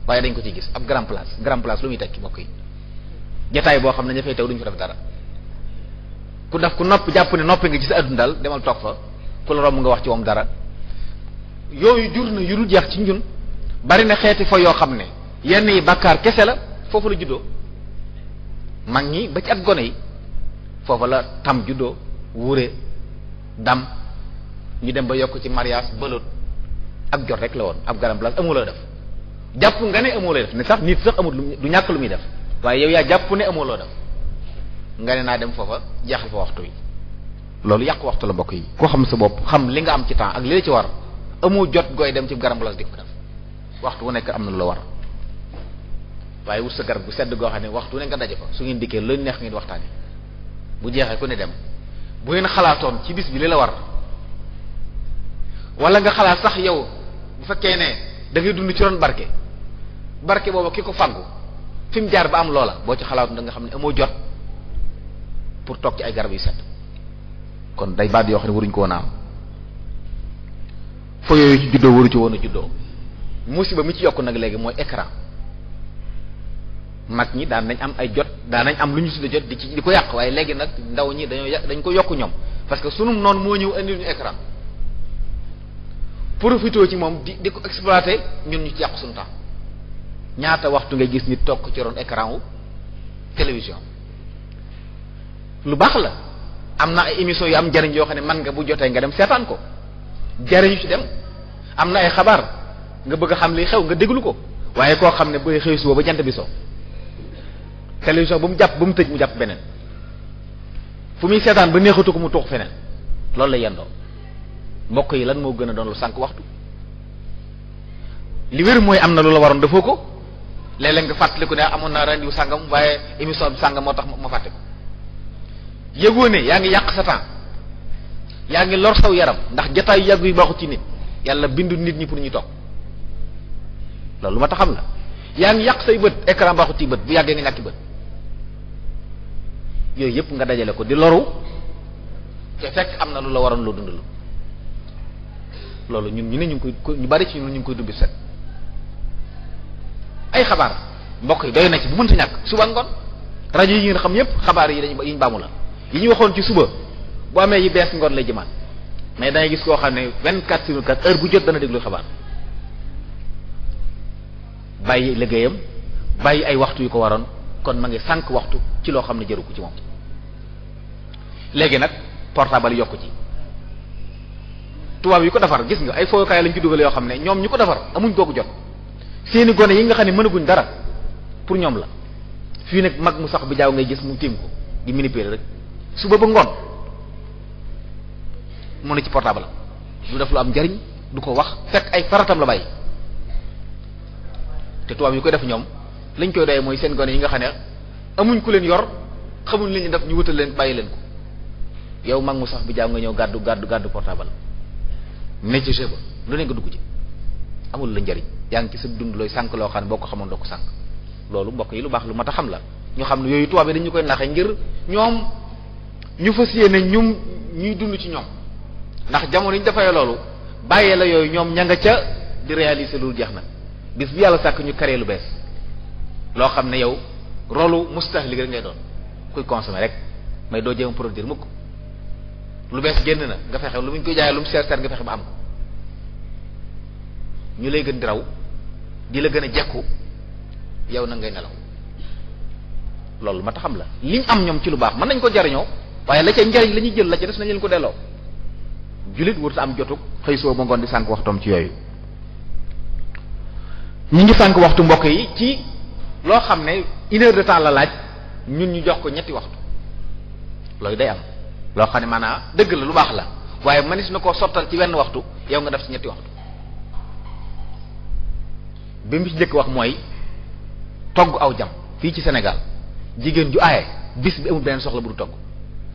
waaye dañ ko ciy gis ab grand place lu muy tekki mbokk yi jataay boo xam ne ña fay teew duñ fa def dara ku nopp jàpp ne noppi nga ci sa àdduna daal demal toog fa ku la romb nga wax ci moom dara yooyu jur na yu dul jeex ci ñun bari na xeeti fa yoo xam ne yenn yi bàkkaar kese la foofu la juddoo mag ñi ba ci ak gone yi foofu la tam juddoo wuure dam ñu dem ba yokk ci mariage bëlot ak jot rek la woon ab garam place amoo loo def jàpp nga ne amoo loo def ne sax nit sax amul du ñàkk lu muy def waaye yow yaa jàpp ne amoo loo def nga ne naa dem foofa jeexal fa waxtu yi loolu yàq waxtu la mbokk yi koo xam sa bopp xam li nga am ci temps ak li la ci war amoo jot gooy dem ci garam place di ko def waxtu wu nekk am na lu la war waaye wut sa garab bu sedd goo xam ne waxtu wu nekk nga daje fa su ngeen dikkee lu neex ngeen waxtaane bu jeexee ku ne dem bu ngeen xalaatoon ci bis bi li la war wala nga xalaat sax yow bu fekkee ne da ngay dund ci ron barke boobu ki ko faggu fi mu jaar ba am loola boo ci xalaatoon da nga xam ne amoo jot pour toog ci ay garab yu set kon day baat yoo xam ne waruñu ko woon a am fo yooyu ci juddoo waru ci woon a juddoo musiba mi ci yokk nag léegi mooy écran mag ñi daan nañ am ay jot daan nañ am lu ñu tudde jot di ko yàq waaye léegi nag ndaw ñi dañ ko yokk ñoom parce que sunu noonu moo ñëw indil ñu écran profité ci moom di ko exploiter ñun ñu ci yàq suñu temps ñaata waxtu ngay gis nit toog ci ron écran wu télévision lu baax la am na ay émissions yu am njariñ yoo xam ne man nga bu jotee nga dem seetaan ko jariñu ci dem am na ay xabaar nga bëgg a xam li xew nga déglu ko waaye koo xam ne booy xëy suba ba jant bi so télévision bu mu jàpp ba mu tëj mu jàpp beneen fu muy seetaan ba neexatu ko mu tuux feneen loolu la yendoo mbokk yi lan moo gën a doon lu sànq waxtu. li wér mooy am na lu la waroon defoo ko léeg-léeg nga fàttaliku ne amoon naa rendiwu sàngam waaye émission bi sàngam moo tax ma fàtte ko yëgoo ne yaa ngi yàq sa temps yaa ngi lor saw yaram ndax jotaayu yàgg yu baaxut ci nit yàlla bindu nit ñi pour ñu toog loolu lu ma tax xam la yaa ngi yàq say bët écran baaxut ci bët bu yàggee nga ñàkki bët yooyu yëpp nga dajale ko di loru te fekk am na lu la waroon loo dund loolu ñun ñu ne ñu ngi koy ñu bari ci ñun ñu ngi koy dubbi set ay xabaar mbokk yi doy na ci bu mënta ñàkk suba ngoon rajo yi ngeen xam yépp xabaar yi yiñ baamu la yi ñu waxoon ci suba bu amee yi bees ngoon lay jëmaat mais dangay gis koo xam ne 24/24 heure bu jot dana déglu xabaar bàyyi liggéeyam bàyyi ay waxtu yu ko waroon kon ma ngi sànq waxtu ci loo xam ne jëru ko ci moom léegi nag portable yokku ci tubaab yi ko defar gis nga ay fooyukaay lañ ci dugal yoo xam ne ñoom ñu ko defar amuñ googu jot seeni gone yi nga xam ne mënaguñ dara pour ñoom la fii nag mag mu sax bi jaaw ngay gis mu tiim ko di manipuler rek suba ba ngoon mu ne ci portable du def lu am njariñ du ko wax fekk ay faratam la bàyyi te tubaab yi koy def ñoom lañ koy doyee mooy seen gone yi nga xam ne amuñ ku leen yor xamuñ li ñu def ñu wutal leen bàyyi leen ko yow mag mu sax bi jaaw nga ñëw gàddu portable ne ci jeu ba lu ne nga dugg ci amul la njariñ yaa ngi ci sa dund looy sànq loo xam ne boo ko xamoon doo ko sànq loolu mbokk yi lu baax lu mat a xam la ñu xam ne yooyu tubaab yi dañu koy naxe ngir ñoom ñu fas yéene ñum ñuy dund ci ñoom ndax jamono yi ñu dafay loolu bàyyee la yooyu ñoom ña nga ca di réaliser loolu jeex na bis bu yàlla sàkk ñu créer lu bees loo xam ne yow rolu mustahlik rek ngay doon kuy consommer rek mais doo jéem produire mukk lu bees génn na nga fexe lu muñ koy jaayee lu mu seer seer nga fexe ba am ko ñu lay gën di raw di la gën a jekku yow na ngay nelaw loolu ma taxam la liñ am ñoom ci lu baax mën nañ ko jariñoo waaye la ca njariñ la ñuy jël la ca des nañ leen ko delloo jullit wurtu am jotug xëy soo ba ngoon di sànk waxtoom ci yooyu ñu ngi sànk waxtu mbokk yi ci loo xam ne 1 heure de temps la laaj ñun ñu jox ko ñetti waxtu loolu day am loo xam ne maanaam dëgg la lu baax la waaye manis na koo sottal ci wenn waxtu yow nga def ci ñetti waxtu bi mu ci njëkk wax mooy togg aw jam fii ci Sénégal jigéen ju aaye bis bi amul beneen soxla bu du togg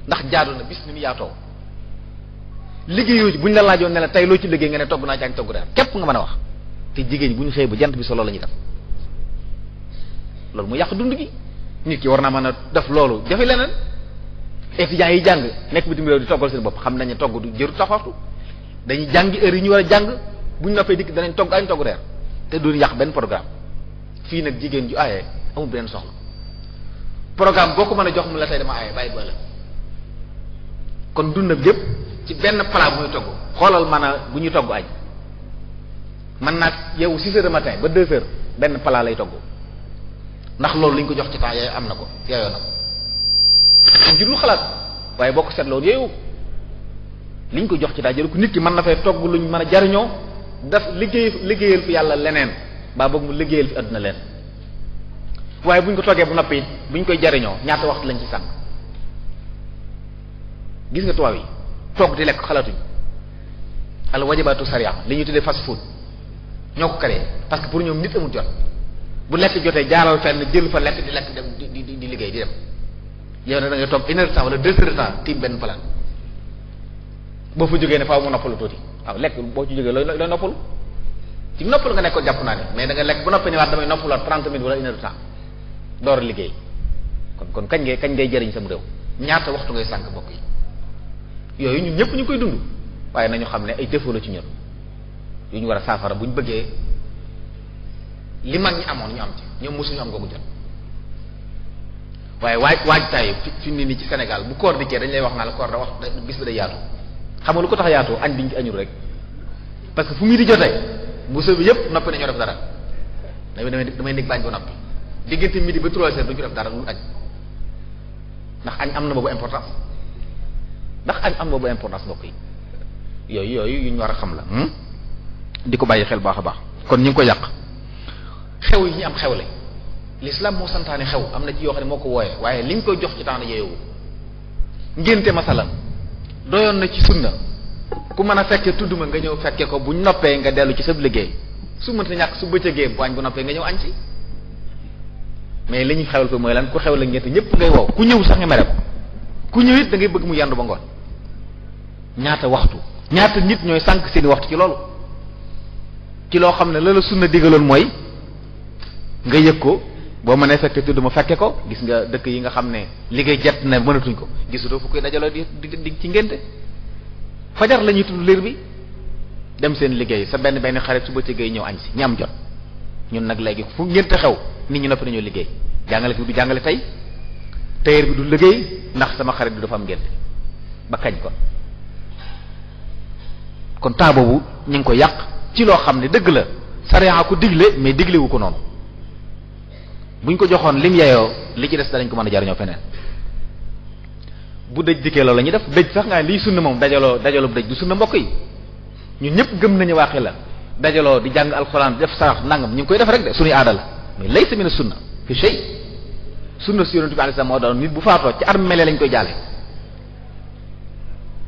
ndax jaadu na bis ni mu yaatoo liggéeyoo ci bu ñu la laajoon ne la tey loo ci liggéey nga ne togg naa ci ak togg reer képp nga mën a wax te jigéen ñi bu ñu xëy ba jant bi solo la ñuy def loolu mu yàq dund gi nit ki war naa mën a def loolu jafe leneen étudiants yi jàng nekk bitim réew di toggal seen bopp xam nañ ne togg du jëru tax waxtu dañuy jàngi heure yi ñu war a jàng bu ñu noppee dikk danañ togg añ togg reer te duñ yàq benn programme fii nag jigéen ju aaye amul benn soxla programme boo ko mën a jox mu la tey dama aaye bàyyi ba la kon dundam yépp ci benn plat bu muy togg xoolal maanaam bu ñuy togg añ man naa yow 6 heures de matin ba 2 heures benn plat lay togg ndax loolu li ñu ko jox ci temps yooyu am na ko yaayoo na ko jurul xalaat waaye boo ko seetloo yooyu li ñu ko jox ci temps jëru ko nit ki mën na fay togg lu ñu mën a jariñoo daf liggéeyal fi yàlla leneen baa boog mu liggéeyal fi àdduna leen waaye bu ñu ko toggee bu noppi bu ñu koy jariñoo ñaata waxtu lañ ci sànq gis nga tubaab yi togg di lekk xalaatuñ al wajibatu sariya li ñuy tuddee fast food ñoo ko créé parce que pour ñoom nit amul jot bu lekk jotee jaaral fenn jël fa lekk di lekk dem di liggéey di dem yow nag da ngay toog 1 heure de temps wala 2 heures de temps tiim benn palaat boo fa jógee ne faaw mu noppalu tuuti waaw lekk boo ci jógee looy noppalu ci noppalu nga nekk jàpp naa ne mais da nga lekk bu noppee ne waat damay noppalu 30 minutes wala 1 heure de temps door a liggéey kon kañ ngay jëriñ sam réew ñaata waxtu ngay sànk bokk yi yooyu ñun ñëpp ñu koy dund waaye nañu xam ne ay défaut la ci ñun yu ñu war a saafara bu ñu bëggee li mag ñi amoon ñu am ci ñoom mosuñu am googu jot waaye waajtaay fi ni ci Sénégal bu koor dikkee dañ lay wax naa la koor da wax bis bi day yaatu xam nga lu ko tax yaatu añ biñ ci añul rek parce que fu muy di jotee bu sëb bi yëpp noppi nañoo def dara damay nekk baañ ba noppi diggante midi ba 3 heures duñu def dara lu añ ndax añ am na boobu importance mbokk yi yooyu yu ñu war a xam la di ko bàyyi xel baax a baax kon ñu ngi ko yàq xew yi ñu am xewle l'islam moo santaane xew am na ci yoo xam ne moo ko wooyee waaye li ñu koy jox ci temps yeewu ngénte masalan doyoon na ci sunna ku mën a fekke tudd ma nga ñëw fekke ko buñ noppee nga dellu ci sa liggéey su mënta ñàkk su bëccëgee bu añ bu noppee nga ñëw añ ci mais li ñu xewal ko mooy lan ku xew la ngeen ñëpp ngay wow ku ñëw sax nga mere ko ku ñëw it da ngay bëgg mu yandu ba ngoon ñaata waxtu ñaata nit ñooy sànq seeni waxtu ci loolu ci loo xam ne la sunna digaloon mooy nga yëg ko boo mënee fekke tudd ma fekke ko. gis nga dëkk yi nga xam ne liggéey jett na mënatuñ ko gisutoo fu koy dajaloo di ci ngénte fajar la ñuy tudd liir bi dem seen liggéey sa benn xarit su bëccëgee ñëw añ si ñi am jot. ñun nag léegi fu ngénte xew nit ñi noppi nañoo liggéey jàngale bi du jàngale tey tailleur bi du liggéey ndax sama xarit bi dafa am ngénte ba kañ kon temps boobu ñu ngi ko yàq ci loo xam ne dëgg la sariya ko digle mais diglewu ko noonu buñ ko joxoon lim yeyoo li ci des danañ ko mën a jariñoo feneen. bu dëj dikkee loolu la ñuy def dëj sax nga liy sunna moom dajaloo dëj du sunna mbokk yi ñun ñëpp gëm nañu waaxi la dajaloo di jàng alxuraan di def sarax nangam ñu ngi koy def rek de suñuy aada la mais laysa mina sunna fi shay sunna si yonent bi alayhi salaam moo doon nit bu faatoo ci armeel lañ koy jaale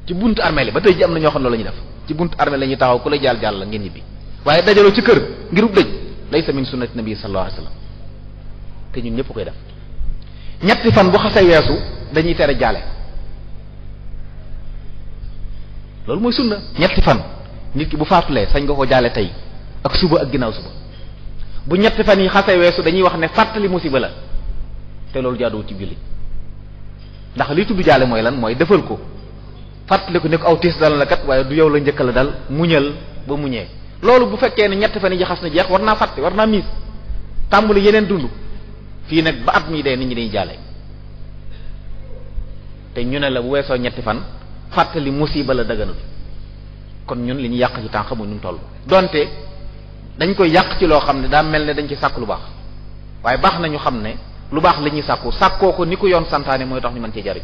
ci buntu armeel ba tey ji am na ñoo xam ne loolu la ñuy def ci buntu armeel la ñuy taxaw ku lay jàll la ngeen ñibbi waaye dajaloo ci kër ngirub dëj laysa min sunnati nabi sallallahu alayhi wasallam te ñun ñëpp koy def ñetti fan bu xasee weesu dañuy tere jaale loolu mooy sunna ñetti fan nit ki bu faatulee sañ nga ko jaale tey ak suba ak ginnaaw suba bu ñetti fan yi xasee weesu dañuy wax ne fàttali musiba la te loolu jaaduwul ci julli ndax liy tudd jaale mooy lan mooy defal ko fàttali ko ne ko aw tiis dal la kat waaye du yow la njëkk la dal muñal ba muñee loolu bu fekkee ne ñetti fan yi xas na jeex war naa fàtte war naa miis tàmbali yeneen dund fii nag ba at mii dee nit ñi dañuy jaale te ñu ne la bu weesoo ñetti fan fàttali musiba la daganul kon ñun li ñu yàq ci temps xamuñ ñu toll donte dañ koy yàq ci loo xam ne daa mel ne dañ ci sàkk lu baax waaye baax na ñu xam ne lu baax la ñuy sàkkoo ko ni ko yoon santaane mooy tax ñu mën cee jariñ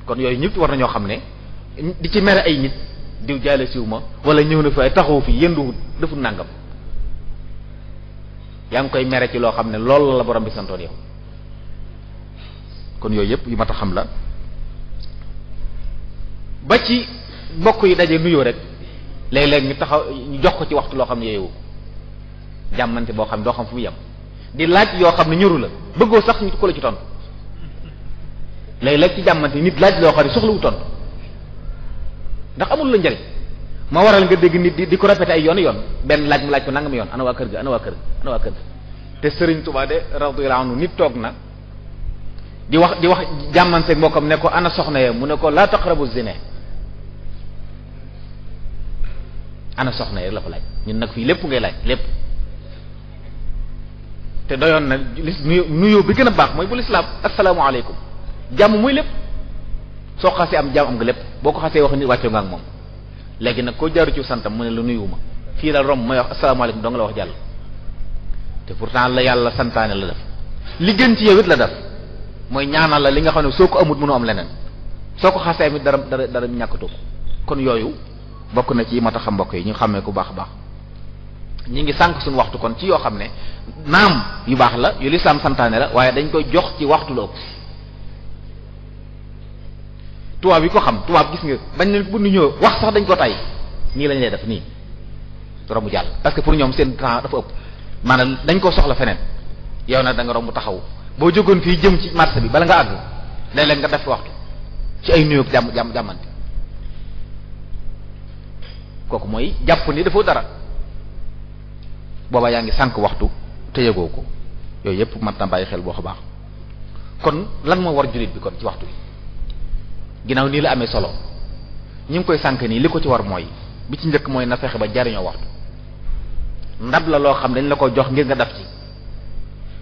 kon yooyu ñëpp war na ñoo xam ne di ci mere ay nit diw jaale siw ma wala ñëw na fi ay taxaw fi yënduwut defut nàngam yaa ngi koy mere ci loo xam ne loolu la borom bi santoon yow kon yooyu yëpp yu mat a xam la ba ci mbokk yi daje nuyoo rek léeg-léeg ñu taxaw ñu jox ko ci waxtu loo xam ne yooyu jàmmante boo xam ne doo xam fu mu yem di laaj yoo xam ne ñëru la bëggoo sax ñu ko la ci tontu léeg-léeg ci jàmmante nit laaj loo xam ne soxlawu tontu ndax amul la njariñ ma waral nga dégg nit di ko répété ay yoon benn laaj mu laaj ko nangam yoon ana waa kër ga ana waa kër ga ana waa kër ga te Serigne Touba de radiyallahu anhu nit toog na di wax jàmmanteeg mbokkam ne ko ana soxna ya mu ne ko laa taqrabu zina ana soxna ya la ko laaj ñun nag fii lépp ngay laaj lépp te doyoon na nuyoo bi gën a baax mooy bu lislaam asalaamaaleykum jàmm muy lépp soo xasee am jàmm am nga lépp boo ko xasee wax nit wàccoo nga ak moom léegi nag koo jaaru ci santam mu ne la nuyuwuma fii la romb may wax asalaamaaleykum doo nga la wax jàll te pourtant la yàlla santaane la def li gën ci yow it la def mooy ñaanal la li nga xam ne soo ko amut mënoo am leneen soo ko xasee amit dara ñàkkatoo ko kon yooyu bokk na ci mat a xam mbokk yi ñu xàmmee ku baax a baax ñi ngi sànq suñu waxtu kon ci yoo xam ne naam yu baax la yu lislaam santaane la waaye dañ koy jox ci waxtu la ëpp tubaab yi ko xam tubaab gis nga bañ ne bu ñu ñëw wax sax dañ ko tay nii lañ lay def nii romb jàll parce que pour ñoom seen temps dafa ëpp maanaam dañ ko soxla feneen yow nag da nga romb taxaw boo jógoon fii jëm ci marché bi bala nga àgg léeg-léeg nga def waxtu ci ay nuyoog jàmmante kooku mooy jàpp ni dafa dara booba yaa ngi sànq waxtu te yëgoo ko yooyu yëpp mat na bàyyi xel boo xa baax kon lan moo war jullit bi kon ci waxtu bi ginnaaw nii la amee solo ñi ngi koy sànq nii li ko ci war mooy bi ci njëkk mooy na fexe ba jariñoo waxtu ndab la loo xam dañ la ko jox ngir nga daf ci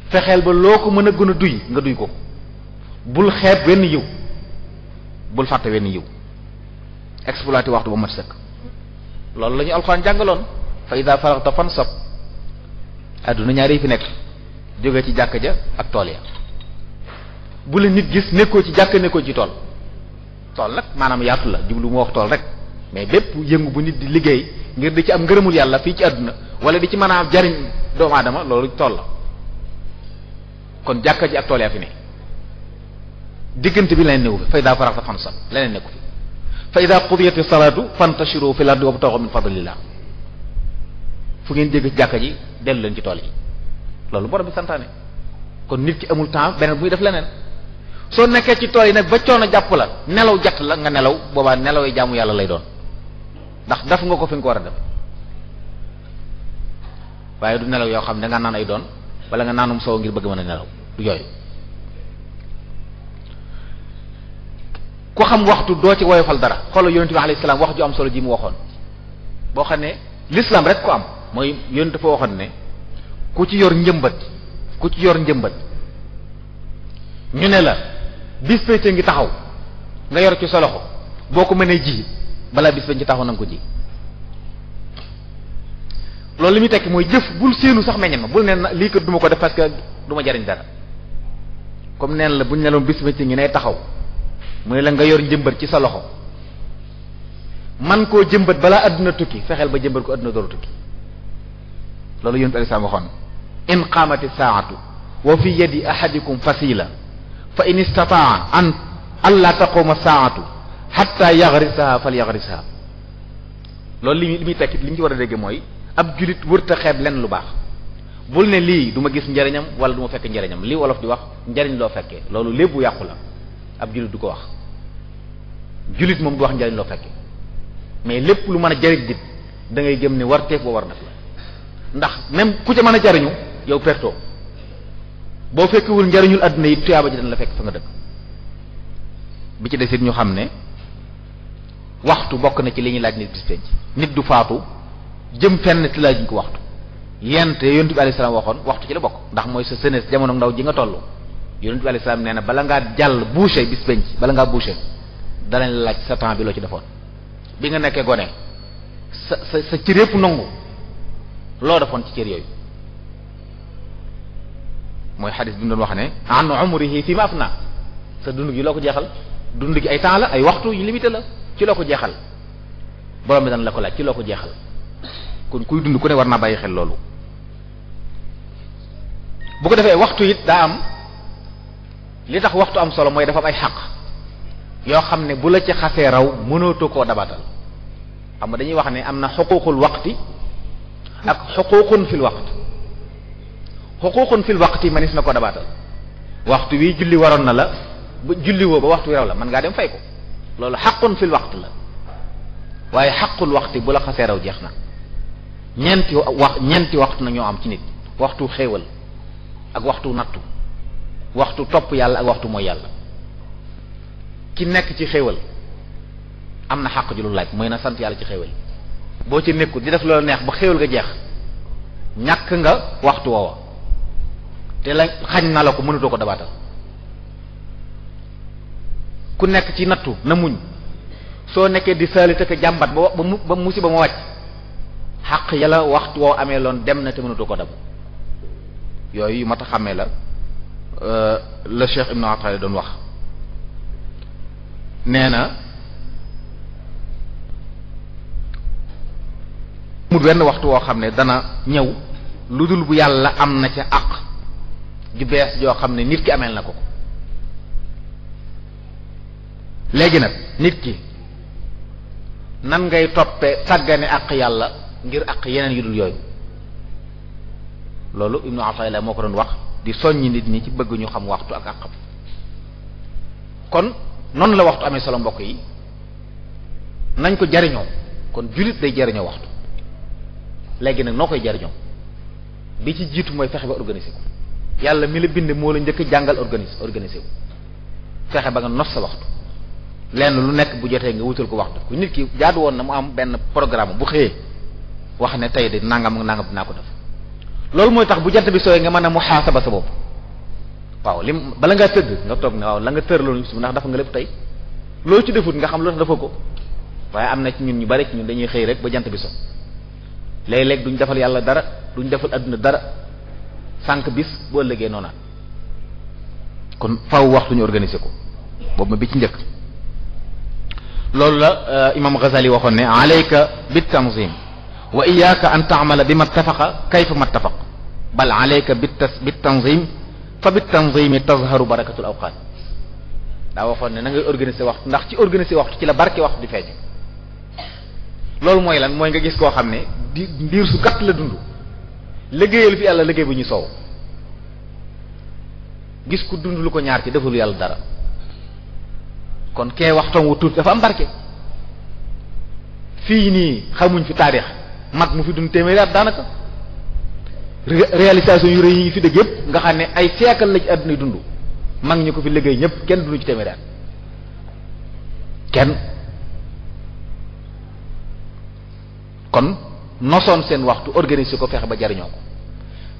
fexeel ba loo ko mën a gën a duy nga duy ko bul xeeb wenn yiw bul fàtte wenn yiw exploité waxtu ba mat sëkk loolu la ñu alxuraan jàngaloon fa ida faraxta fansab adduna ñaari yi fi nekk jóge ci jàkk ja ak tool ya bu la nit gis nekkoo ci jàkk nekkoo ci tool nag maanaam yaatu la jublu mu wax tool rek mais bépp yëngu bu nit di liggéey ngir di ci am ngërëmul yàlla fii ci àdduna wala di ci mën a am jariñ doomu aadama loolu tool la kon jàkka ji ak tool yaa fi ne diggante bi leneen nekku fi fay daa farax sa fan sax leneen nekku fi fa ida qudiyati salaatu fantashiru fil ardi wabtaghu min fadlillah fu ngeen jégg ci jàkka ji dellu leen ci tool yi loolu borom bi santaane. kon nit ki amul temps beneen bu muy def leneen soo nekkee ci tool yi nag ba coono jàpp la nelaw jatt la nga nelaw boobaa nelaw yi jaamu yàlla lay doon ndax def nga ko fi nga ko war a def waaye du nelaw yoo xam ne da nga naan ay doon wala nga naanum soow ngir bëgg mën a nelaw du yooyu. ku xam waxtu doo ci woyofal dara xoolal yonent bi alayhi salaam wax ju am solo ji mu waxoon boo xam ne l'islam rek ko am mooy yonent dafa waxoon ne ku ci yor njëmbat ñu ne la bis pécc ngi taxaw nga yor ci sa loxo boo ko mënee ji balaa bis pécc taxaw na nga ko ji. loolu li muy tekki mooy jëf bul séenu sax meññen ma bul neen lii kat duma ko def parce que du ma jariñ dara comme neen la buñ ne loon bis pécc ngi ne taxaw mu ne la nga yor njëmbat ci sa loxo man koo jëmbat balaa adduna tukki fexeel ba jëmbat ko adduna door a tukki loolu yonent alayhi salaam waxoon in qaamati saa'atu wa fi yadi ahadikum fasila fa in istataa an alla taquma saa'atu hatta yaghrisaha falyaghrisaha loolu li muy tekki li ñu ci war a dégg mooy ab julit wërta xeeb lenn lu baax bul ne lii du ma gis njariñam wala du ma fekk njariñam lii wolof di wax njariñ loo fekkee loolu lépp bu yàqu la ab julit du ko wax julit moom du wax njariñ loo fekkee mais lépp lu mën a jariñ dit da ngay gëm ne warteef boo war def la ndax même ku ca mën a jariñu yow perto boo fekkewul njariñul àdduna yi tuyaaba ji dana la fekk fa nga dëkk. bi ci desit ñu xam ne waxtu bokk na ci li ñuy laaj nit bis penc nit du faatu jëm fenn ci laaj ñu ko waxtu yent yonent bi alayhi salaam waxoon waxtu ci la bokk ndax mooy sa jeunesse jamono ndaw ji nga toll yonent bi alayhi salaam nee na bala ngaa jàll boucher bis penc bala ngaa boucher danañ la laaj sa temps bi loo ci defoon bi nga nekkee gone sa cër yépp nangu loo defoon ci cër yooyu mooy xadis bi mu doon wax ne an umrihi fi ma afna sa dund gi loo ko jeexal dund gi ay temps la ay waxtu yu limité la ci loo ko jeexal borom bi dana la ko laaj ci loo ko jeexal kon kuy dund ku ne war naa bàyyi xel loolu. bu ko defee waxtu it daa am li tax waxtu am solo mooy dafa am ay xaq yoo xam ne bu la ci xasee raw mënootoo koo dabatal xam nga dañuy wax ne am na xuquuqul waqti ak xuquuqun fil waqt xuquuqun fil waqti manis na ko dabatal waxtu wi julli waroon na la ba julli woo ba waxtu wi raw la mën ngaa dem fay ko loolu xaqun fil waqt la waaye xaqul waqti bu la xasee raw jeex na ñeenti waxtu na ñoo am ci nit waxtu xéewal ak waxtu nattu waxtu topp yàlla ak waxtu mooy yàlla ki nekk ci xéewal am na xaq ju lu laaj mooy na sant yàlla ci xéewal boo ci nekkul di def loola neex ba xéewal nga jeex ñàkk nga waxtu woowa te la xañ na la ko mënutoo ko dabaatal ku nekk ci nattu na muñ soo nekkee di saalite ko jàmbat ba musiba ma wàcc xaq yàlla waxtu woo amee loon dem na te mënutoo ko dab yooyu mat a xàmmee la Cheikh Ibn Ata'illah doon wax nee na mu benn waxtu woo xam ne dana ñëw lu dul bu yàlla am na ca àq ju bees joo xam ne nit ki ameel na ko léegi nag nit ki nan ngay toppe sàggane àq yàlla ngir àq yeneen yu dul yooyu loolu Ibnu Ata'illah moo ko doon wax di soññi nit ñi ci bëgg ñu xam waxtu ak àqam kon noonu la waxtu amee solo mbokk yi nañ ko jariñoo kon jullit day jariñoo waxtu léegi nag noo koy jariñoo bi ci jiitu mooy fexe ba organiser ko yàlla mi la bind moo la njëkk jàngal organiser ko fexe ba nga nos sa waxtu lenn lu nekk bu jotee nga wutal ko waxtu ku nit ki jaadu woon na mu am benn programme bu xëyee wax ne tey de nangam nangam dinaa ko def loolu mooy tax bu jant bi sooyee nga mën a muhaasaba sa bopp waaw lim bala ngaa tëdd nga toog ne waaw la nga tëraloon ci ndax dafa nga lépp tey loo ci defut nga xam lu tax dafa ko waaye am na ci ñun ñu bari ci ñun dañuy xëy rek ba jant bi so léeg-léeg duñ defal yàlla dara duñ defal adduna dara sànq bis boo ëllëgee noona kon faw waxtu ñu organiser ko boobu ma bi ci njëkk loolu la imam Ghazali waxoon ne alayka bit tanzim wa iyyaka an ta'mala bima ittafaqa kayfa ma ittafaq bal alayka bit tanzim fa bit tanzimi tazharu barakatul awqat daa waxoon ne na ngay organiser waxtu ndax ci organiser waxtu ci la barke waxtu di feeñ loolu mooy lan mooy nga gis koo xam ne di ndiir su gàtt la dund liggéeyal fi yàlla liggéey bu ñu soow gis ku dund lu ko ñaar ci deful yàlla dara kon kee waxtoom wu tuut dafa am barke fii nii xamuñ fi taarix mag mu fi dund téeméeri at daanaka réalisation yu rëy yi fi dëgg yëpp nga xam ne ay siècle la ci àdduna dund mag ñi ko fi liggéey ñëpp kenn dund ci téeméeri at kenn kon nosoon seen waxtu organiser ko fexe ba jariñoo ko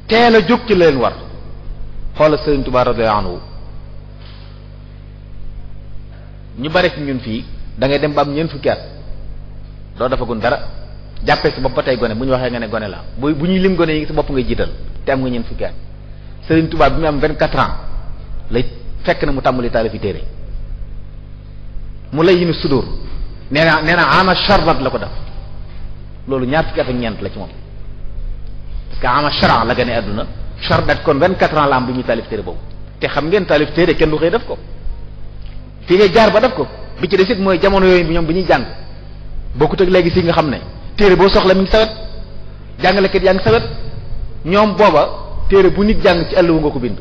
teel a jóg ci leen war xoolal Sëriñ Tuubaa radiyallahu anhu ñu bari fi ñun fii da ngay dem ba am ñeent fukki at doo dafa gun dara jàppee si bopp ba tey gone bu ñu waxee nga ne gone la bu ñuy lim gone yi si bopp ngay jiital te am nga ñeent fukki at Sëriñ Tuubaa bi mu am 24 ans lay fekk na mu tàmbali taalifi téere mu lay yinu sudur nee na ama charlat la ko def loolu ñaar fukki at ak ñeent la ci moom parce que ama charan la gane àdduna chardat kon 24 ans la am bi muy taalif téere boobu te xam ngeen taalif téere kenn du xëy def ko fii ngay jaar ba def ko bi ci des it mooy jamono yooyu bi ñoom bi ñuy jàng bokkut ak léegi si nga xam ne téere boo soxla mi ngi sawet jàngalekat yaa ngi sawet ñoom booba téere bu nit jàng ci àll wu nga ko bind